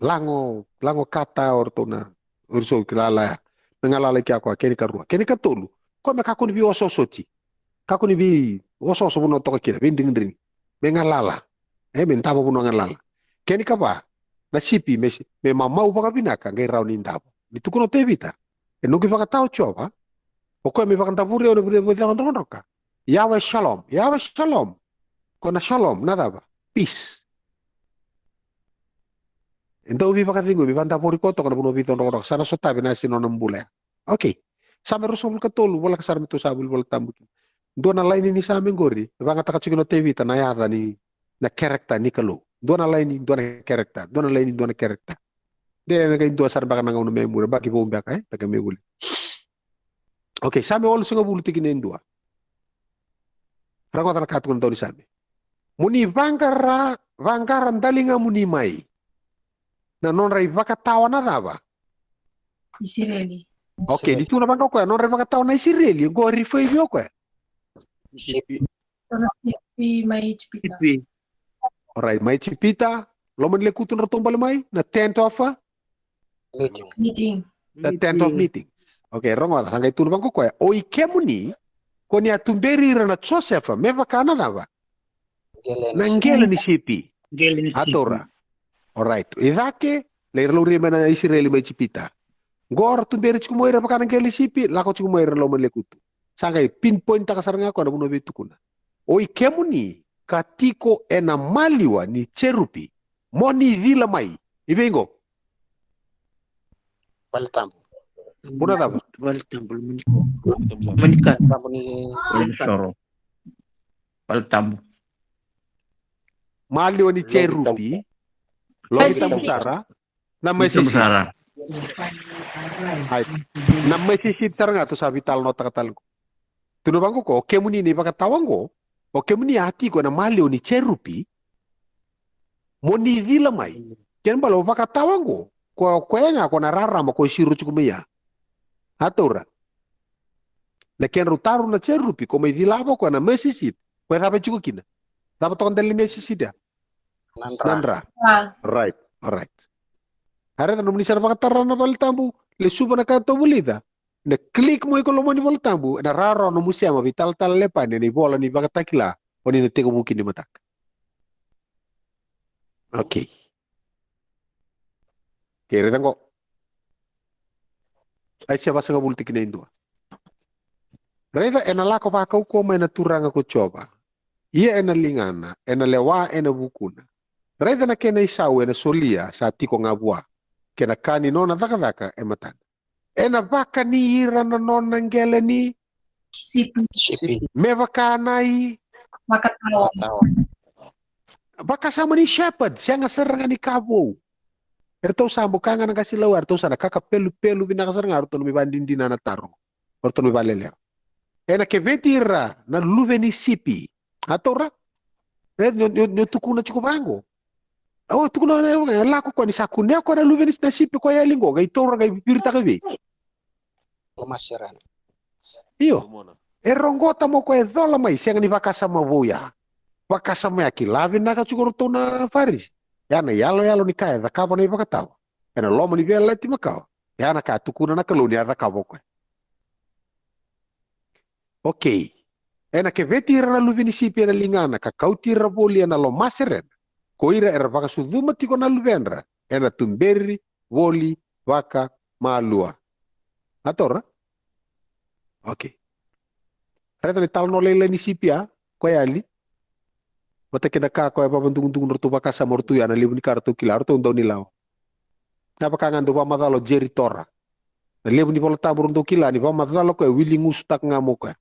Lago, lago kata o ratou na, o ira so ki lala ya. Me galala i kea o koya, kena ikarua. Kena ikatolu, koya me kakua ni veiosooso oti. Kakua ni veiosooso vanua toka kina, veidrigidrigi. Me galala. E, me davo vanua galala. Kena ikava, na sipi me, me mamau vakavinaka, qai rawa ni davo. Ni tukuna o Tevita, e noqu ivakatawa o Jiova, o koya me vakadavori au na vanua veicodrokadroka. Yahweh Shalom, Yahweh Shalom. Ko na Shalom, na cava? Peace. E dau veivakacegui, me vakadavori koya toka na vanua veicodrokadroka, sa na sotavi na yasa ni nona bula ya. Okay. Same ruasagavulu ka tolu, voleka sara me tou sa vuli Vola Tabu kina. Dua na laini ni Same qori, e vagataka tiko kina o Tevita na yaca ni, na character ni Kalou. Dua na laini, dua na character, dua na laini, dua na character. De na qai dua sara beka na gauna me muri, baki vou beka, e? Taka me vuli. Okay, Same walusagavulu tikina e dua. Rogoca na ka tukuna na daunisame. Mo ni vaqara, vaqara daligamuni mai. Na nodra ivakatawa na cava? Isireli. Okay, ni tukuna vaqo o koya, nodra ivakatawa na Isireli, qo rifai vei o koya. Sipi. Nodra sipi mai Ijipita. Sipi. Alright, mai Ijipita, loma ni lekutu nodratou bale mai, na tent of a? Meeting. Meeting. The tent of meetings. Okay, rogoca, sa qai tukuna vaqo o koya. O i kemuni, ko ni a tuberi ira na Josefa, me vaka na cava? Na qele ni sipi. Qele ni sipi. A toro. Alright. I cake, lai ra laurai mai na Isireli mai Ijipita. Qo ra tuberi tiko mai ira vaka na qele ni sipi, lako tiko mai ira loma ni lekutu. Sa qai pinpoint taka sara ga koya na vanua veitukuna. O i kemuni, ka tiko ena maliwa ni jerupi, mo ni cila mai. I vei qo? Vale Tabu. Vuna cava? Vale Tabu, Manikara. Manikara. Tabu ni Vale Soro. Vale Tabu. Maliwa ni Jerupi. Loki Tabu Sara. Na Mesisiti. Sara. Ai. Na Mesisiti sara ga tou sa vitalanoataka tale qo. Tukuna vaqo ko, o kemuni na ivakatawa qo, o kemuni a tiko ena maliwa ni Jerupi, mo ni cila mai. Kena bale o vakatawa qo, ko koya ga ko na rarama ko siro tiko mai ya. A taura. Na kedrau taru na Jerupi, ko mai cilava ko na Mesisiti. Ko e cava tiko kina? Cava toka dela ni Mesisiti ya? Na dra. Right, alright. A raica nomuni sa na vakatara na Vale Tabu, lesuva na ka tou vulica. Na click mo iko loma ni Vola Tabu, ena rawarawa nomu sema vei Talatala Lepani ena ivola ni Vakatakila, o ni na tekivu kina ni mataka. Okay. Okay, raica qo. Aisea vasagavulu tikina e dua. Raica ena lako vakaukauwa mai na Turaga ko Jiova. Ia ena ligana, ena lewa ena vukuna. Raica na kena isau ena solia sa tiko ga vua. Kei na ka ni nona cakacaka e matana. Ena vakani ira na nona qele ni Sipi. Sipi. Me vaka na i Vakatawa. Tawa. Vakasama ni shepherd, sega sara ga ni ka vou. Eratou sa buka ga na qasi lau, eratou sa na kakapelupelu vinaka sara ga, eratou na mai vadidina na taro. Eratou na mai valelewa. Ena keveti ira na luve ni sipi. A taura? E, ni, ni, ni tukuna tiko vaqo. Au tukuna na lako koya ni sa kunea koya na luve ni na sipi koya e liqo, qai taura qai viritaka vei. Ko maserena. Io. E roqota mo koya e cola mai, sega ni vakasama vou ya. Vakasama ya kila vinaka tiko ratou na Farisi. Ya na yaloyalo ni ka e cakava na ivakatawa. Ena loma ni veiyalayalati makawa. Ya na ka tukuna na Kalou ni a cakava o koya. Okay. Ena keveti ira na luve ni sipi ena ligana ka kauti ira voli ena lomaserena. Ko ira era vakasucuma tiko na luvedra ena tuberi voli vakamalua. A taura? Okay. Raica ni talanoa lailai ni sipi ya, koya yali. Vata kei na ka koya vavadugudugu ratou vakasama ratou ya na levu ni ka ratou kila, ratou dau ni lawa. Na vaka ga dau vakamacala o Jerry Tora. Na levu ni Vola Tabu ratou kila ni vakamacala koya, wili gusutaka ga mo koya.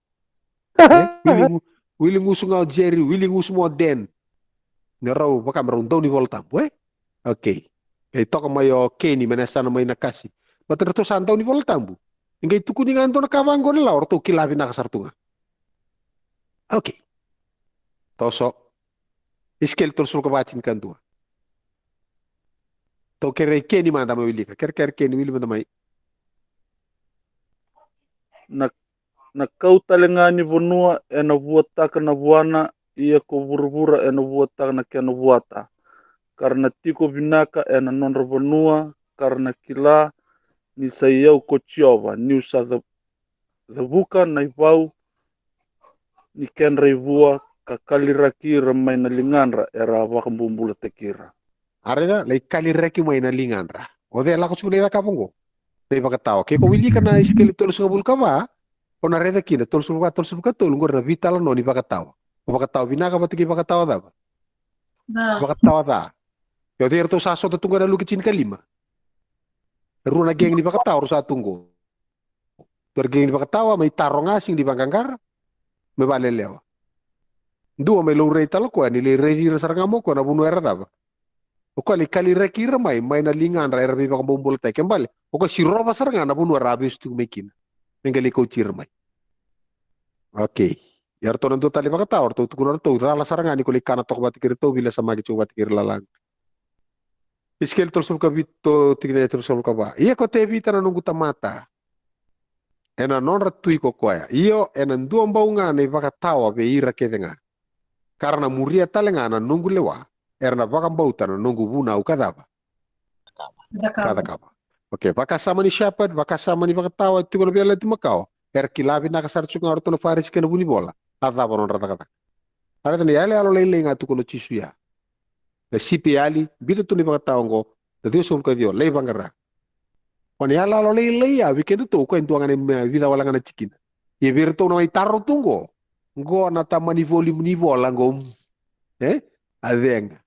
E? Wili gu- wili gusu ga o Jerry, wili gusu mo o Dan. Na rau vaka me rau dau ni Vola Tabu, e? Okay. E toka mai o Keni me na yasana mai na kasi. But ratou sa dau ni Vola Tabu. E qai tukuni ga dua na ka vaqo na lawa, ratou kila vinaka sara tu ga. Okay. Toso. Isikeli tolusagavulu ka va tinikadua. Tou kerei Keni mada mai wilika. Kerekere Keni wili mada mai. Na, na kau tale ga ni vanua ena vuataka na vuana, ia ko vuravura ena vuataka na kena vuata. Ka ra na tiko vinaka ena nodra vanua, ka ra na kila ni sa i au ko Jiova, niu sa ca- cavuka na ivau ni kedra ivua, ka kaliraki ira mai na ligadra era a vakabobulataki ira. A raica, lai kaliraki mai na ligadra. O cei e lako tiko na icakava oqo? Na ivakatawa. Ke ko wilika na Isikeli tolusagavulu ka va, o na raica kina, tolusagavulu ka va, tolusagavulu ka tolu, oqori na veitalanoa ni vakatawa. O vakatawa vinaka vata kei vakatawa cava? Da. Vakatawa ca. Ia o cei ratou sa sota tu qo ena Luke tinikalima? E rua na geng ni vakatawa rau sa tu qo. Dua na geng ni vakatawa mai taro ga, sega ni vaqaqara, mai valelewa. Dua mai laurai tale o koya ni lai raici ira sara ga mo koya na vanua era cava. O koya lai kaliraki ira mai, mai na ligadra era veivakabobulataki, ke bale o koya sirova sara ga na vanua era a vesu tiko mai kina. Me qai lai kauti ira mai. Okay. Ia ratou na dua tale vakatawa, ratou tukuna ratou, cala sara ga ni ko lai kana toka vata kei iratou, veilasamaki tiko vata kei ira lalaga. Isikeli tolusagavulu ka vitu, tikina e tolusagavulu ka va. Ia ko Tevita na noqu tamata, ena nodra tui ko koya. Io, ena dua bau ga na ivakatawa vei ira kece ga. Ka ra na muria tale ga na noqu lewa, era na vakabauta na noqu vunau ka cava? Ka cakava. Okay, vakasama ni shepherd, vakasama ni vakatawa, tiko na veiyalayalati makawa. Era kila vinaka sara tiko ga o ratou na Farisi kei na vunivola. A cava nodra cakacaka? A raica na iyaloyalo lailai ga tukuna o Jisu ya. Na sipi yali, biuta tu na ivakatawa oqo, na ciwasagavulu ka ciwa, lai vaqara. O na iyaloyalo lailai ya vei kedatou, o koya e dua ga na me vica wale ga na tikina. Ia vei iratou na mai taro tu oqo, oqo na tamani voli ni vola oqo. E? A cega.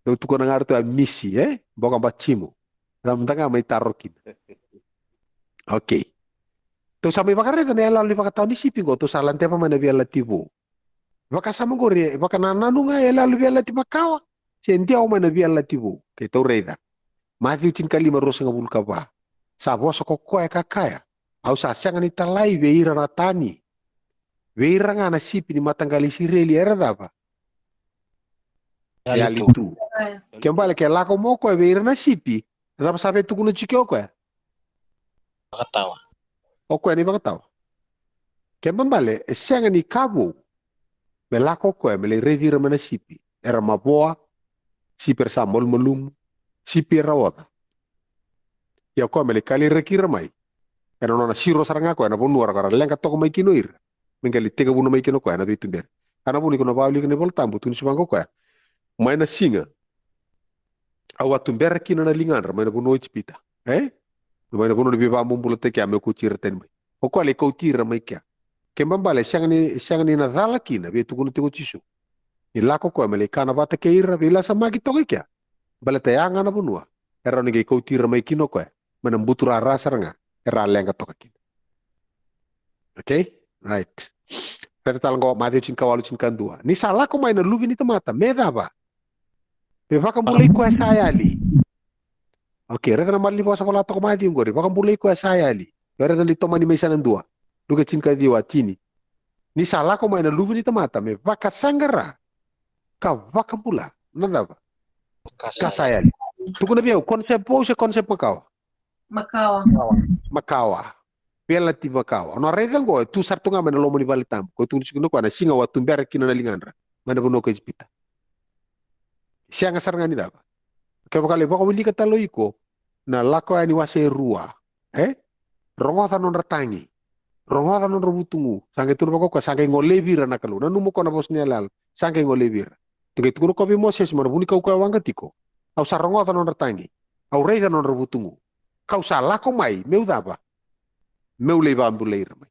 Dou tukuna ga ratou a misi, e? Boka batimu. Sa muda ga mai taro kina. Okay. Tou sa mai vakaraica na iyaloyalo ni vakatawa ni sipi qo, tou sa ladeva mai na Veiyalayalati Vou. Vakasama qori, e vakanananu ga iyaloyalo ni Veiyalayalati Makawa se dewa mai na Veiyalayalati Vou. Keitou raica. Maciu tinikalima, ruasagavulu ka va. Sa vosa ko koya ka kaya, au sa sega ni talai vei ira na tani, vei ira ga na sipi ni mataqali Isireli era cava? Yali tu. Kena ibalebale ke lako mai o koya vei ira na sipi, cava sa via tukuna tiko o koya? Vakatawa. O koya na ivakatawa. Kena ibalebale e sega ni ka vou me lako o koya me lai raici ira mai na sipi era mavoa, sipi era sa malumalumu, sipi era oca. Ia o koya me lai kalairaki ira mai ena nona siro sara ga o koya na vanua ra leqa toka mai kina o ira, me qai lai tekivuna mai kina o koya na veituberi. A na vuna iko na vakawilika na iVolatabu, tukuna tiko vaqo o koya, mai na siga au a tubera kina na ligadra mai na vanua o Ijipita, e? Mai na vanua ni veivakabobulataki, a meu kauti ira tani mai. O koya lai kauti ira mai kea. Kena ibalebale e sega ni, e sega ni na cala kina, via tukuna tiko o Jisu, ni lako o koya me lai kana vata kei ira, veilasamaki toka i kea. Baleta ya ga na vanua e rawa ni qai kauti ira mai kina o koya mai na buturara sara ga era a leqa toka kina. Okay? Right. Raica tale qo, Maciu tinikawalu, tinikadua. Ni sa lako mai na Luve ni tamata me cava? Me vakabulai koya sa yali. Okay, raica na malanivosa vola toka mai Maciu qori, vakabulai koya sa yali. Raica ni tomani mai sa na dua. Luke tinikaciwa, tini. Ni sa lako mai na Luve ni tamata me vakasaqara ka vakabula na cava? Ka sa yali. Tukuna vei au, concept vou se concept makawa? Makawa. Makawa. Veiyalayalati makawa. O na raica qo e tu sara tu ga mai na loma ni vale tabu. Ko tukuna tiko o koya na siga au a tubera kina na ligadra mai na vanua ko Ijipita. Sega sara ga ni cava. Kevaka lai vakawilika tale o iko na Lako Yani wase e rua, e? Rogoca nodra tagi, rogoca nodra vutugu. Sa qai tukuna vaka o koya, sa qai golevi ira na Kalou. Nanuma o koya na vosa ni yalayala, sa qai golevi ira. Tou qai tukuna o koya vei Mosese mai na vunikau koya waqa tiko, au sa rogoca nodra tagi, au raica nodra vutugu, kau sa lako mai meu cava? Meu lai vakabulai ira mai.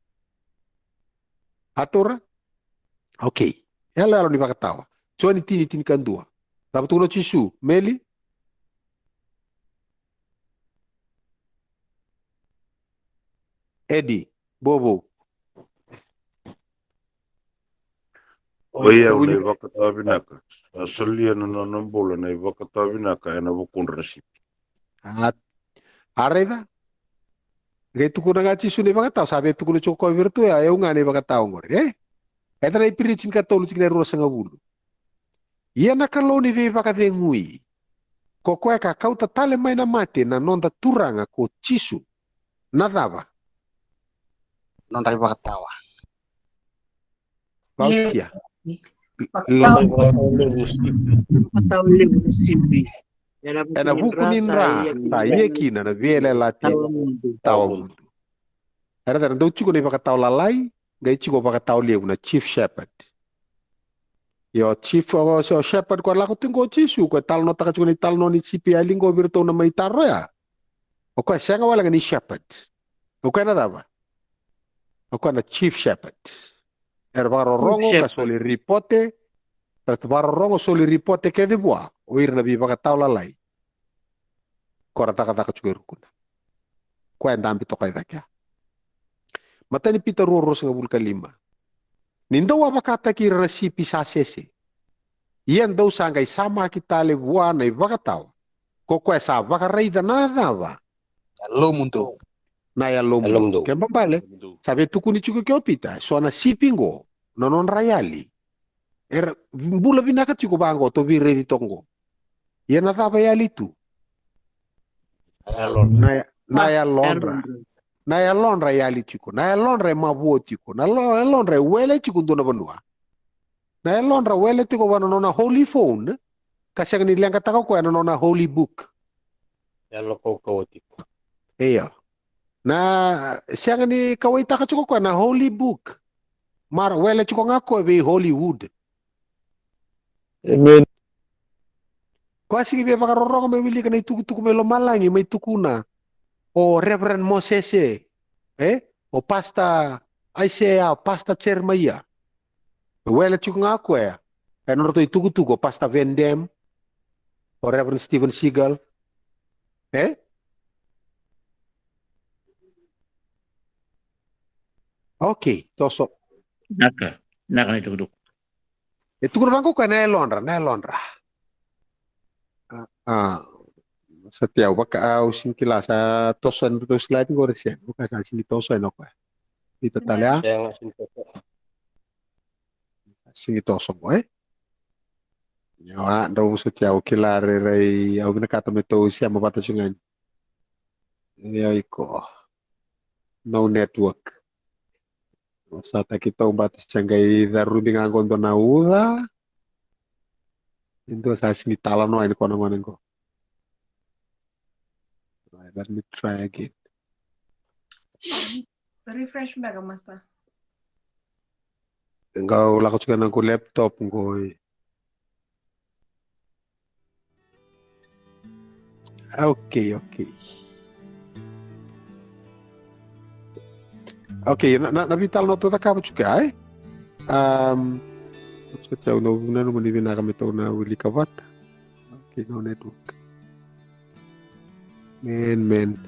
A taura? Okay. Yaloyalo ni vakatawa. Joni tini, tinikadua. Cava tukuna o Jisu, Meli? Edi, bobo. O yau na ivakatawa vinaka. Sa solia na nona bula na ivakatawa vinaka ena vukudra na sipi. A, a raica? Qai tukuna ga Jisu na ivakatawa, sa via tukuna tiko o koya vei iratou ya, au ga na ivakatawa qori, e? Eda na Iperiu tinikatolu, tikina e ruasagavulu. Ia na Kalou ni veivakacegui, ko koya ka kauta tale mai na mate na noda Turaga ko Jisu. Na cava? Nodra ivakatawa. Vautia. Levu. Nodra ivakatawa levu na sipi. Ena vuku ni dra sa ia kina na veiyalayalati tawamudu. Era, era dau tiko na ivakatawa lalai, qai tiko vakatawa levu, na chief shepherd. Io, chief, o, o shepherd ko lako tiko o Jisu, ko e talanoataka tiko na italanoa ni sipi yali qo vei iratou na mai taro ya. O koya sega wale ga ni shepherd. O koya na cava? O koya na chief shepherd. Era vakarorogo ka soli ripote, era vakarorogo soli ripote kece vua o ira na veivakatawa lalai. Ko ra cakacaka tiko e rukuna. Koya e dabe toka i cake ya. Matai ni Pita rua, ruasagavulu ka lima. Ni dou a vakataki ira na sipi sa sese, ia dou sa qai samaki tale vua na ivakatawa, ko koya sa vakaraica na cava? Yalomudou. Na yalomudou. Yalomudou. Kena ibalebale, yalomudou, sa via tukuni tiko ke o Pita, so na sipi qo, na nodra yali. Era bula vinaka tiko vaqo, tou veiraici toka qo. Ia na cava e yali tu? Yalodra. Na, na yalodra. Na yalodra e yali tiko. Na yalodra e mavoa tiko. Na lo-, yalodra e wele tiko dua na vanua. Na yalodra wele tiko vua na nona holy phone, ka sega ni leqataka o koya na nona holy book. Yalo kaukauwa tiko. Io. Na sega ni kauwaitaka tiko o koya na holy book. Mara wele tiko ga o koya vei Hollywood. Amen. Koya sega ni via vakarorogo me wilika na itukutuku mai lomalagi mai tukuna o Reverend Mosese, e? O Pastor Isaiah, o Pastor Jeremiah. E wele tiko ga o koya ena nodratou itukutuku, o Pastor Van Dam. O Reverend Steven Seagal. E? Okay, toso. Naka, naka na itukutuku. E tukuna vaqo o koya na yalodra, na yalodra. A, a. Sa tei au vaka, au sega ni kila, sa toso ena tou slide qori se sega. Vaka sa sega ni toso ena o koya. Ita tale a? Sega, sega ni toso. Sega ni toso qo, e? Io, a, drau vosoti au, kila rairai, au vinakata me tou sema vata tiko ga yani. Io, iko. No network. Sa taki tou bata, se qai carubi ga qo dua na uca. E dua sa sega ni talanoa yani ko na gone qo. Right, let me try again. Refresh beka, master. Qai lako tiko na noqu laptop qo. Okay, okay. Okay, na, na, na veitalanoa tou cakava tiko ya, e? Um, so tou na, na, na, ni vinaka me tou na wilika vata. Okay, no network. Man, man.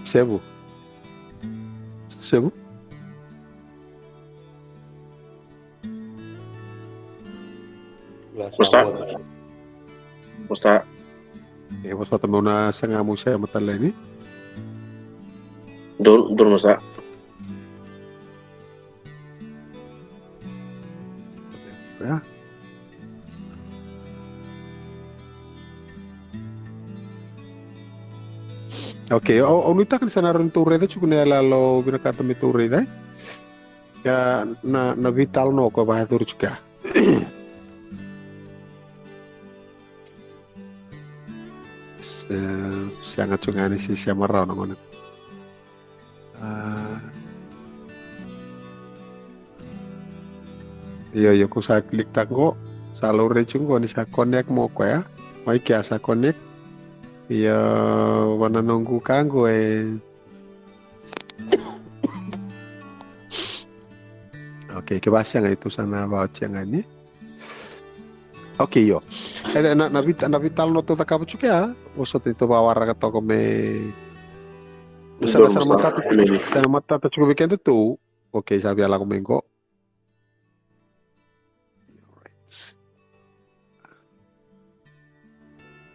Sevu. Sevu. Posta. Posta. E, vosota meu na saga meu sema tale yani. Donu, donu, posta. Ya. Okay, au, au nuitaka ni sa na rawa ni tou raica tiko na iyaloyalo au vinakata me tou raica, e? Ya, na, na veitalanoa ko vakayacori tiko ya. Se, sega tiko ga ni se sema rawa na gone. A. Io, io, ko sa click taka qo. Sa laurai tiko qo ni sa connect mo koya. Mai kea sa connect. Io, vana noqu ka qo e. Okay, ke va sega, ito sa na va sega ni. Okay, io. E, na, na vit-, na veitalanoa tou cakava tiko ya, o sa tei tou vawaraka toka me. Sa na, sa na matata, sa na matata tiko vei kedatou. Okay, sa via lako mai qo.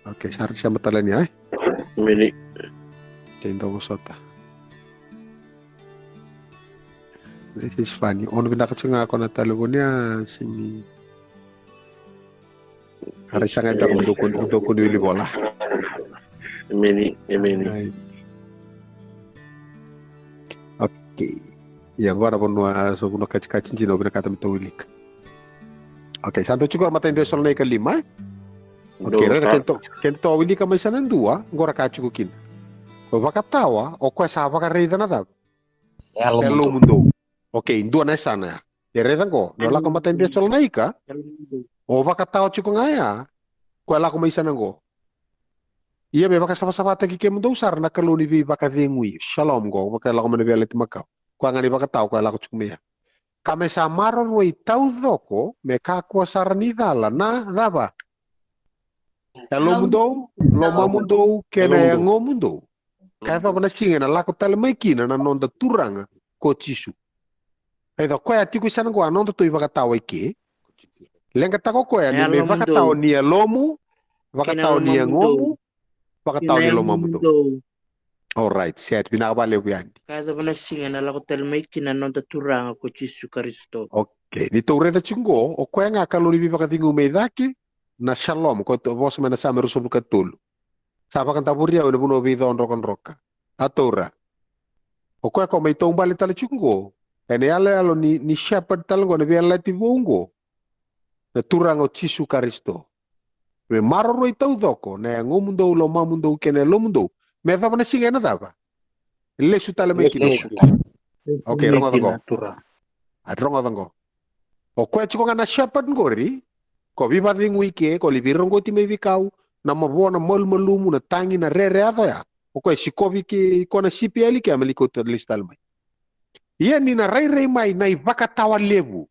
Okay, sa ra sema tale ni, ai? Mini. Kei dou vosota. This is funny. Au vinakata tiko ga ko na talevoni a simi. Ka ra saga e dua ko, dua ko ni wili vola. Emeni, emeni. Ai. Okay. Ia, qo na vanua, so vanua katikati dina au vinakata me tou wilika. Okay, sa dau tiko qo na imatai ni Cesalonaika lima, e? Okay, raica, keda tou, keda tou wilika mai sa na dua, qo ra ka tiko kina. Ko vakatawa, o koya sa vakaraica na cava? Yalomudou. Okay, dua na yasana ya. E raica qo, na lako imatai ni Cesalonaika, o vakatawa tiko ga ya, koya lako mai sa na qo. Ia me vakasavasavataki kemudou sara na Kalou ni veivakacegui. Shalom qo, vaka e lako mai na Veiyalayalati Makawa. Koya ga ni vakatawa, koya lako tiko mai ya. Ka me sa maroroi taucoko, me kakua sara ni cala na cava? Yalomudou, lomamudou, kei na yagomudou. Ka yacova na siga ena lako tale mai kina na noda Turaga ko Jisu. Raica, o koya tiko i sana qo a noda tou ivakatawa i ke. Leqataka o koya ni me vakatawa ni yalomu, vakatawa ni yagomu, vakatawa ni lomamudou. Alright, set, vinaka vakalevu yani. Ka yacova na siga ena lako tale mai kina na noda Turaga ko Jisu Karisito. Okay, ni tou raica tiko qo, o koya ga Kalou ni veivakacegui mai cake, na shalom, ko tou vosa mai na Same ruasagavulu ka tolu. Sa vakadavori au ena vanua veico drokadroka. A taura. O koya ko mai taubale tale tiko qo. Ena yaloyalo ni, ni shepherd tale qo, na veiyalayalati vou qo. Na Turaga o Jisu Karisito. Me maroroi taucoko na yagomudou, lomamudou kei na yalomudou. Me yacova na siga ena cava? Lesu tale mai kina. Okay, rogoca qo. A, rogoca qo. O koya tiko ga na shepherd qori, ko veivakacegui ke, ko lai veiroqoti mai veikau, na mavoa, na malumalumu, na tagi, na rere, yaco ya. O koya sikovi ke, ko na sipi yali ke, me lai kauta lesu tale mai. Ia ni na rairai mai na ivakatawa levu.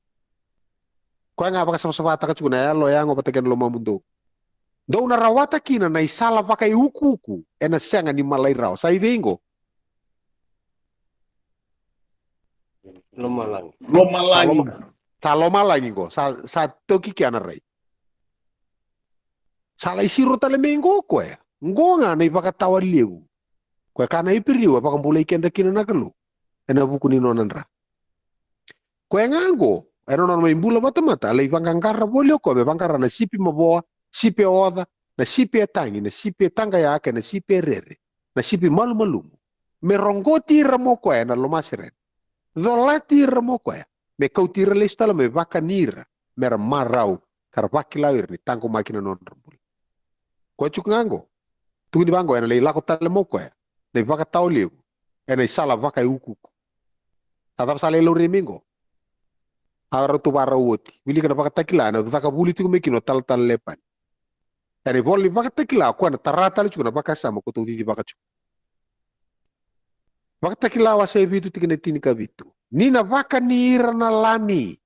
Koya ga vakasavasavataka tiko na yalo, yago vata kei na lomamudou. Dou na rawata kina na isala vakaiukuuku, ena sega ni malai rawa. Sa i vei qo? Lomalagi. Lomalagi. Sa lomalagi qo. Sa, sa toki kea na rai. Sa lai siro tale mai qo koya. Qo ga na ivakatawa levu. Koya ka na Iperiu e vakabulai keda kina na Kalou ena vuku ni nona dra. Koya ga qo, ena nona mai bula vatamata, a lai vaqaqara voli o koya me vaqara na sipi mavoa, sipi e oca, na sipi e tagi, na sipi e taqaya, kei na sipi e rere, na sipi malumalumu. Me roqoti ira mo koya ena lomaserena. Colati ira mo koya. Me kauti ira lesu tale mai, vakani ira me ra marau ka ra vakila o ira ni taqomaki na nodra bula. Koya tiko ga qo, tukuni vaqo, ena lai lako tale mo koya na ivakatawa levu ena isala vakaiukuuku. Sa cava sa lai laurai mai qo? A rauta, varau oti. Wilika na Vakatakila, ena caka vuli tiko mai kina o talatala Lepani. Ena ivola ni Vakatakila, o koya na tara tale tiko na vakasama ko tou cicivaka tiko. Vakatakila wase e vitu, tikina e tinikavitu. Ni na vakani ira na lami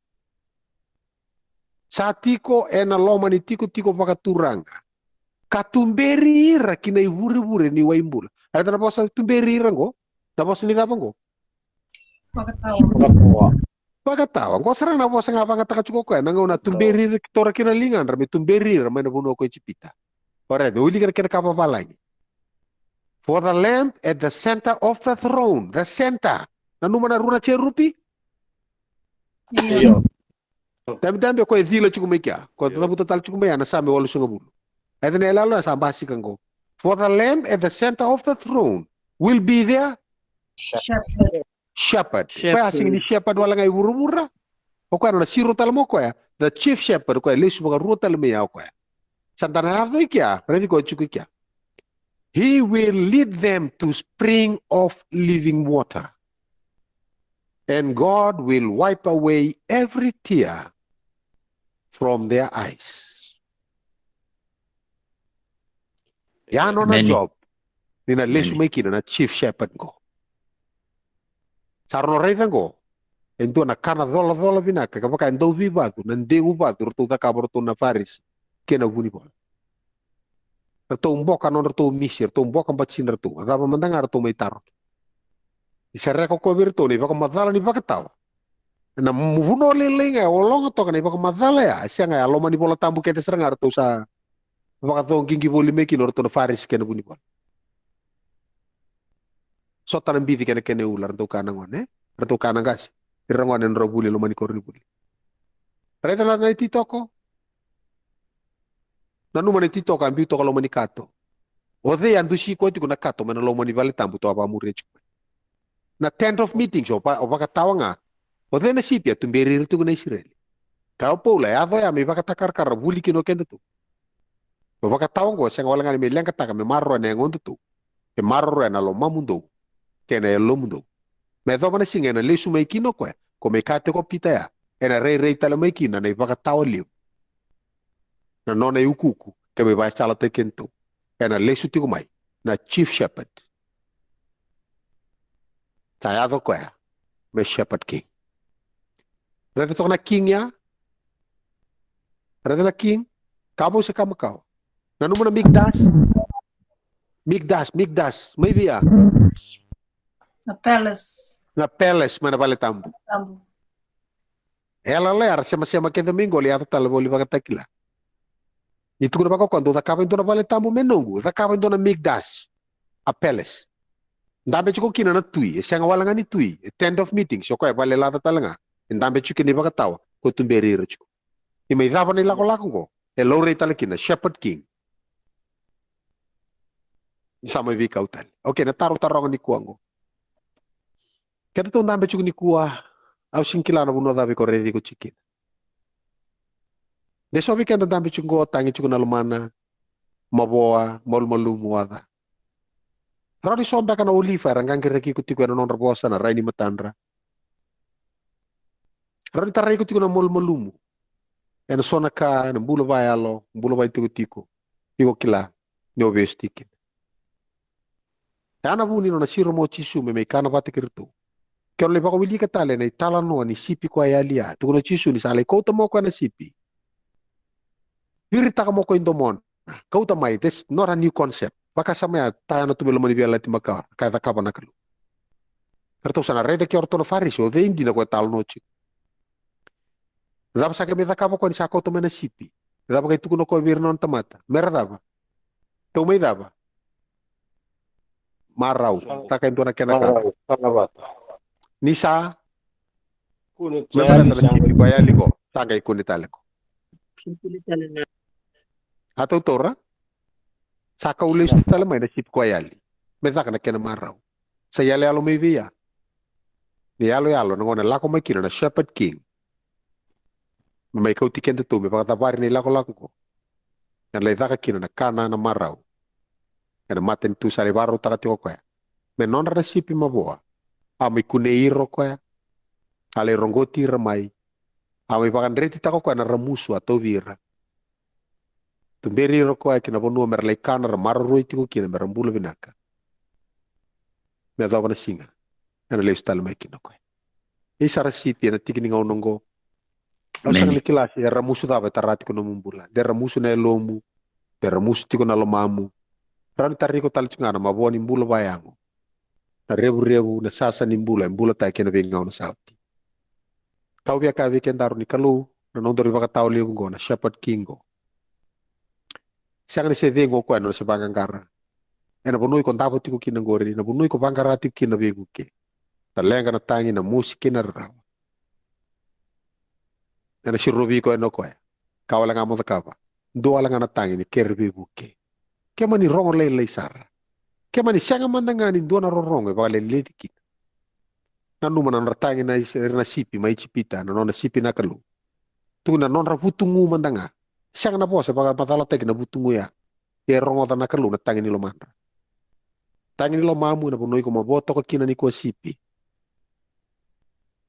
sa tiko ena loma ni tikotiko vakaturaga, ka tuberi ira ki na ivurevure ni wai bula. Raica na vosa tuberi ira qo. Na vosa ni cava qo? Vakatawa. Vakatawa. Qo sara na vosa ga vagataka tiko o koya na gauna a tuberi ira, taura kina na ligadra me tuberi ira mai na vanua ko Ijipita. O raica, wilika na kena ka vavalagi. For the Lamb at the center of the throne. The center. Nanuma na rua na jerupi? Io. Dabedabe o koya e cila tiko mai kea. Koya e cavuta tale tiko mai ya na Same walusagavulu. E cina e lalo ya sa basika qo. For the Lamb at the center of the throne will be their Shepherd. Shepherd. Koya a sega ni shepherd wale ga i vuravura. O koya na siro tale mo koya, the chief shepherd, o koya lesu vakarua tale mai ya o koya. Sa da na yaco i kea, raici koya tiko i kea. He will lead them to spring of living water. And God will wipe away every tear from their eyes. Ya nona job ni na lesu mai kina na chief shepherd qo. Sa rau na raica qo e dua na ka na colacola vinaka, ka vaka e dau veivacu na degu vacu ratou cakava ratou na Farisi kei na vunivola. Ratou boka nodratou misi, ratou boka batidratou. A cava mada ga ratou mai taroki? Ni sereka o koya vei iratou na ivakamacala ni vakatawa. Na vanua lailai ga e ologa toka na ivakamacala ya, e sega, e a loma ni Vola Tabu kece sara ga ratou sa vakacoqiqi voli mai kina o ratou na Farisi kei na vunivola. Sota na bici kei na kena ula, ratou kaya na gone, ratou kaya na qase. Ira gone na nodra vuli e loma ni koronivuli. Raica na ititoko. Nanuma na ititoko a biu toka loma ni kato. O cei a dusi koya tiko na kato mai na loma ni vale tabu tou a vakamuria tiko mai? Na tent of meetings, o vakatawa ga. O cei na sipi a tuberi ira tiko na Isireli? Kaya o Paula, e yaco ya me ivakatakarakara vuli kina o kedatou. O vakatawa oqo e sega wale ga ni me leqataka me maroroya na yagodatou. E maroroya na lomamudou kei na yalomudou. Me yacova na siga ena lesu mai kina o koya, ko me kaya tiko o Pita ya, ena rairai tale mai kina na ivakatawa levu. Na nona iukuuku, ke me vakasalataki kedatou. Ena lesu tiko mai na chief shepherd. Sa yaco koya me shepherd king. Raica toka na king ya. Raica na king. Kavou se kamakawa. Nanuma na mikdash. Mikdash, mikdash. Mai vei ya? Na palace. Na palace mai na vale tabu. Tabu. E lala ya ra semasema kece mai qo, lai yaco tale voli Vakatakila. Ni tukuna vaka o koya, dou cakava e dua na vale tabu me noqu, cakava e dua na mikdash, a palace. Dabe tiko kina na tui, e sega wale ga ni tui, e tent of meetings, o koya e vale laca tale ga. E dabe tiko kina ivakatawa ko tuberi ira tiko. Ni mai cava na ilakolako oqo, e laurai tale kina shepherd king. Ni sa mai veikau tale. Okay, na taro taroga nikua oqo. Kedatou dabe tiko nikua, au sega ni kila na vanua cava iko raici iko tiko kina. De so vei keda dabe tiko qo, tagi tiko na lomana, mavoa, malumalumu, oca. Rawa ni so beka na olifa era qaqiraki iko tiko ena nodra vosa, na rai ni matadra. Rawa ni tarai iko tiko na malumalumu ena so na ka, ena bula vakayalo, bula vakaitikotiko. Iko kila ni o vesu tiko kina. E a na vu ni nona siro mai o Jisu me mai kana vata kei iratou. Ke o lai vakawilika tale na italanoa ni sipi koya e yali ya, tukuna o Jisu ni sa lai kauta mai o koya na sipi, viritaka mai o koya i domona, kauta mai. That's not a new concept. Vakasama ya, taya na tu mai loma ni Veiyalayalati Makawa, ka e cakava na Kalou. Eratou sa na raica ke o ratou na Farisi, o cei dina ko e talanoa tiko. Cava sa qai mai cakava o koya ni sa kauta mai na sipi? Cava qai tukuna o koya vei ira na nona tamata? Me ra cava? Tou mai cava? Marau. Sa- Taka e dua na kena kaka. Marau, sa na vata. Ni sa Kune me tale baleta na na sipi koya e yali qo. Sa qai kune tale qo. Kune tale na. A tautaura? Sa kau lesu tale mai na sipi koya e yali. Me caka na kena marau. Sa iyaloyalo mai vei ya. Ni iyaloyalo na gauna e lako mai kina na Shepherd King. Me mai kauti kedatou me vakacavari na ilakolako qo. Ena lai caka kina na kana na marau. Ena matanitu sa lai vakarautaka tiko o koya. Me nodra na sipi mavoa. A mai kunei ira o koya. A lai roqoti ira mai. A mai vakadretitaka o koya na ramusu a tauvi ira. Tuberi ira o koya ki na vanua me ra lai kana, ra maroroi tiko kina, me ra bula vinaka. Me yacova na siga ena lesu tale mai kina o koya. Isa ra sipi ena tiki ni gauna oqo. Au sega ni kila se ramusu cava e tara tiko nomu bula. De ramusu na yalomu, de ramusu tiko na lomamu. Rawa ni tara iko tale tiko ga na mavoa ni bula vakayago. Na revurevu, na sasa ni bula e bulataki ena veigauna sa oti. Kau via kaya vei kedaru ni Kalou na nodaru ivakatawa levu qo, na Shepherd King qo. Sega ni se cegu o koya na nona se vaqaqara. Ena vanua iko davo tiko kina qori, na vanua iko vaqara tiko kina veivuke. Na leqa, na tagi, na mosi kei na rarawa. Ena sirovi iko yani o koya. Ka wale ga mo cakava. Dua wale ga na tagi ni kere veivuke. Ke mani rogo lailai sara. Ke mani sega mada ga ni dua na rorogo e vakaleleci kina. Nanuma na nodra tagi na is-, ira na sipi mai Ijipita, na nona sipi na Kalou. Tukuna na nodra vutugu mada ga. Sega na vosa e vakamacalataki na vutugu ya. E rogoca na Kalou na tagi ni lomadra. Tagi ni lomamu ena vanua iko mavoa toka kina nikua sipi.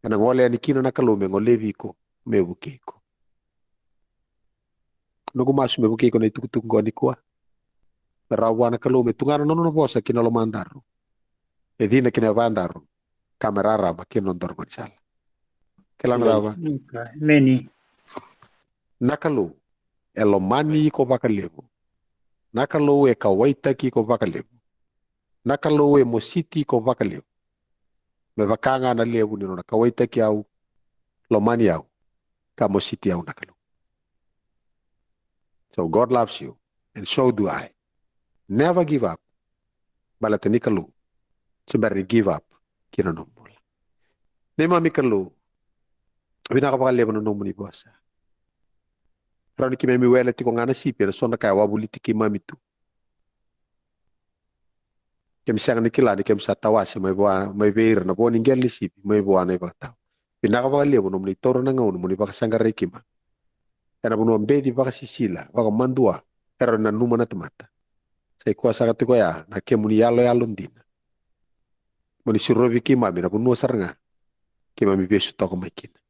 Ena gole yani kina na Kalou me golevi iko, me vukei iko. Noqu masu me vukei iko na itukutuku qo nikua. Me rawa vua na Kalou me tugana na nona vosa ki na lomadaru. E cina ki na yavadaru. Ka me rarama ki na nodaru gaunisala. Kila na cava? Emeni. Na Kalou e lomani iko vakalevu. Na Kalou e kauwaitaki iko vakalevu. Na Kalou e mositi iko vakalevu. Me vaka ga na levu ni nona kauwaitaki au, lomani au, ka mositi au na Kalou. So God loves you, and so do I. Never give up. Baleta ni Kalou, se bera ni give up ki na nomu bula. Neimami Kalou, vinaka vakalevu na nomuni vosa. Rawa ni keimami wele tiko ga na sipi ena so na ka e wavoliti keimami tu. Keimami sega ni kila ni keimami sa tawase mai vua, mai vei ira na vo ni qele ni sipi, mai vua na ivakatawa. Vinaka vakalevu nomuni taura na gauna moni vakasaqarai keimami. Ena vanua beci vakasisila, vakamadua, e rawa ni nanuma na tamata. Sa i koya saka tiko ya na kemuni yaloyalo dina. Moni sirovi keimami na vanua sara ga keimami vesu toka mai kina.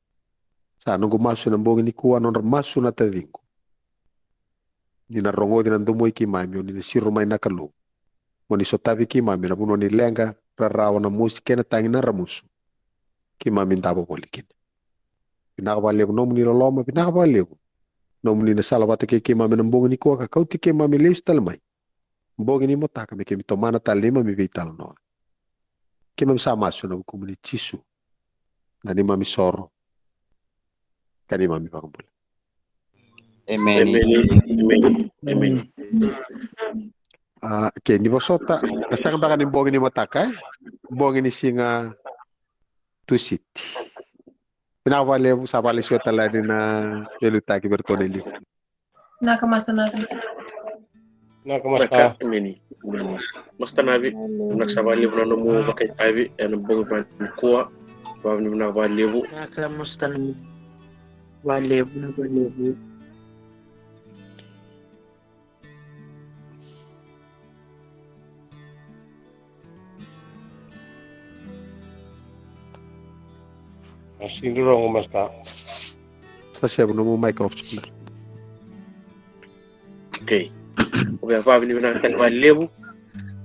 Sa noqu masu ena bogi nikua, nodra masu na taciqu. Ni na rogoci na domo i keimami, o ni na siro mai na Kalou. Moni sotavi keimami na vanua ni leqa, rarawa, na mosi kei na tagi, na ramusu. Keimami davo voli kina. Vinaka vakalevu nomuni loloma, vinaka vakalevu nomuni na sala vata kei keimami na bogi nikua ka kauti keimami lesu tale mai. Bogi ni mataka me keimami tomana tale neimami veitalanoa. Keimami sa masu ena vukumuni Jisu. Na neimami soro. Ka neimami vakabula. Emeni. Emeni. Emeni. Emeni. A, ke ni vosota, na sega beka ni bogi ni mataka, e? Bogi ni siga Tusiti. Vinaka vakalevu, sa vakalesuya tale yani na veiliutaki vei iratou na iliuliu. Naka masta, naka. Naka masta. Naka, emeni. Emeni. Masta Navi, naka sa vakalevu na nomu vakaitavi ena bogi vanikua. Vakavinavinaka vakalevu. Naka masta Navi. Vakalevu, naka vakalevu. A sega ni rogo, masta. Masta Sevu, nomu mic off. Okay. Au via vakavinavinakataka vakalevu.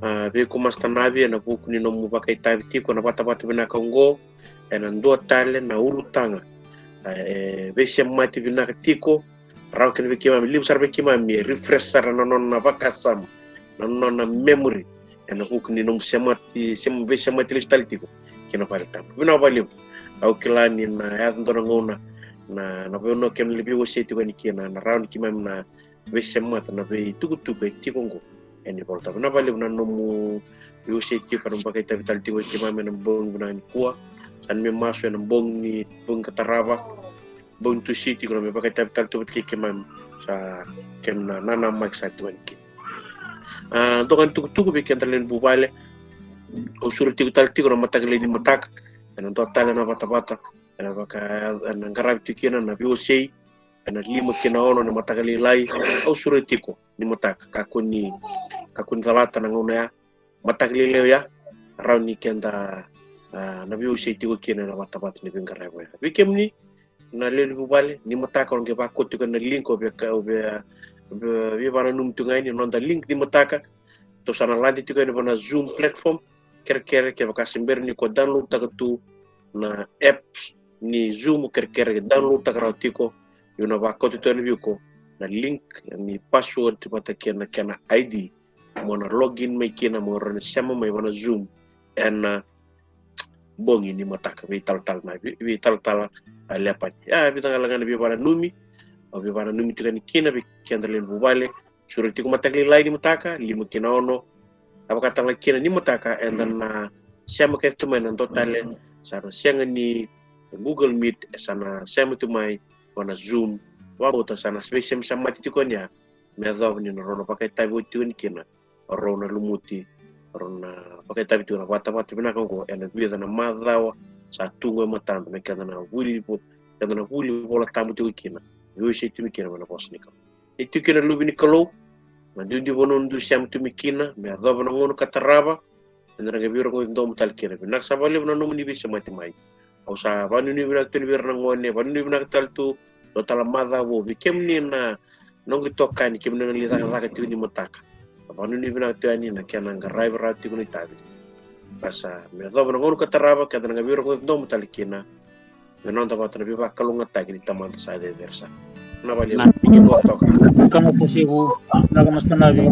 A, vei iko Master Navi, ena vuku ni nomu vakaitavi tiko ena vatavata vinaka oqo, ena dua tale na ulutaga, a, e veisemati vinaka tiko, rawa kina vei keimami, levu sara vei keimami e refresh sara na nona vakasama, na nona memory, ena vuku ni nomu semati, sem-, veisemati lesu tale tiko kina vale tabu. Vinaka vakalevu. Au kila ni na yaco dua na gauna na, na vanua kemuni na veiwasei tiko yani kina, na rawa ni keimami na veisemata na veitukutuku e tiko oqo ena iVolatabu. Vinaka vakalevu na nomu veiwasei tiko, na nomu vakaitavi tale tiko vei keimami ena bogi vinaka nikua. Sa neimami masu ena bogi ni, bogi ka tarava, bogi ni Tusiti, ko na mai vakaitavi tale tu vata kei keimami, sa keimami na nanamaki sara tiko yani kina. A, dua ga na itukutuku vei keda lewe ni vuvale. Au sureti iko tale tiko na mataka lailai ni mataka, ena dua tale na vatavata ena vaka, ena qaravi tiko kina na veiwasei ena lima ki na ono ni mataka lailai. Au sureti iko ni mataka, kakua ni, kakua ni calata na gauna ya, mataka lailai oya, rawa ni keda, a, na veiwasei tiko kina ena vatavata ni veiqaravi oya. Vei kemuni na lewe ni vuvale, ni mataka o na qai vakoti tiko na link, o via ka, o via, o via, via vakananumi tu ga yani na noda link ni mataka. Tou sa na lade tiko yani vua na Zoom platform. Kerekere kevaka se bera ni ko download taka tu na apps ni Zoom, kerekere ke download taka rawa tiko. Au na vakoti tu yani vei iko na link ni password vata kei na kena I D, mo na login mai kina, mo rawa ni sema mai vua na Zoom ena bogi ni mataka, veitalatala na, vei, veitalatala a Lepani. A, vica ga la ga na veivakananumi, au via vakananumi tiko yani kina vei keda lewe ni vuvale. Sureti iko mataka lailai ni mataka, lima ki na ono. A, vakatale ga kina ni mataka eda na sema kece tu mai na dua tale, sa na sega ni Google Meet, e sa na sema tu mai vua na Zoom. Vakabauta sa na veisemati tiko yani ya, me yacova ni na rau na vakaitavi oti tiko yani kina, rau na lumuti, rau na vakaitavi tiko na vatavata vinaka oqo ena vica na macawa sa tu oqo e matada, me keda na vuli vo-, keda na vuli Vola Tabu tiko kina, veiwasei tiko kina mai na vosa ni Kalou. E tiko kina na Luve ni Kalou, na duidui vanua dou sema tu mai kina, me yacova na gauna ka tarava, eda na qai veirogoci domo tale kina. Vinaka sara vakalevu na nomuni veisemati mai. Au sa vakanuinui vinaka tu yani vei ira na gone, vakanuinui vinaka tale tu, dua tale macawa vou vei kemuni na noqu itokani, kemuni na lai cakacaka tiko ni mataka. Vakanuinui vinaka tu yani na kena qaravi rawa tiko na itavi. Ka sa me yacova na gauna ka tarava, keda na qai veirogoci domo tale kina. Me noda vata na veivakalougatataki ni Tamada sa cecere sara. Na vale na, ni ke toka. Ka masa sivu, na ka masa na vei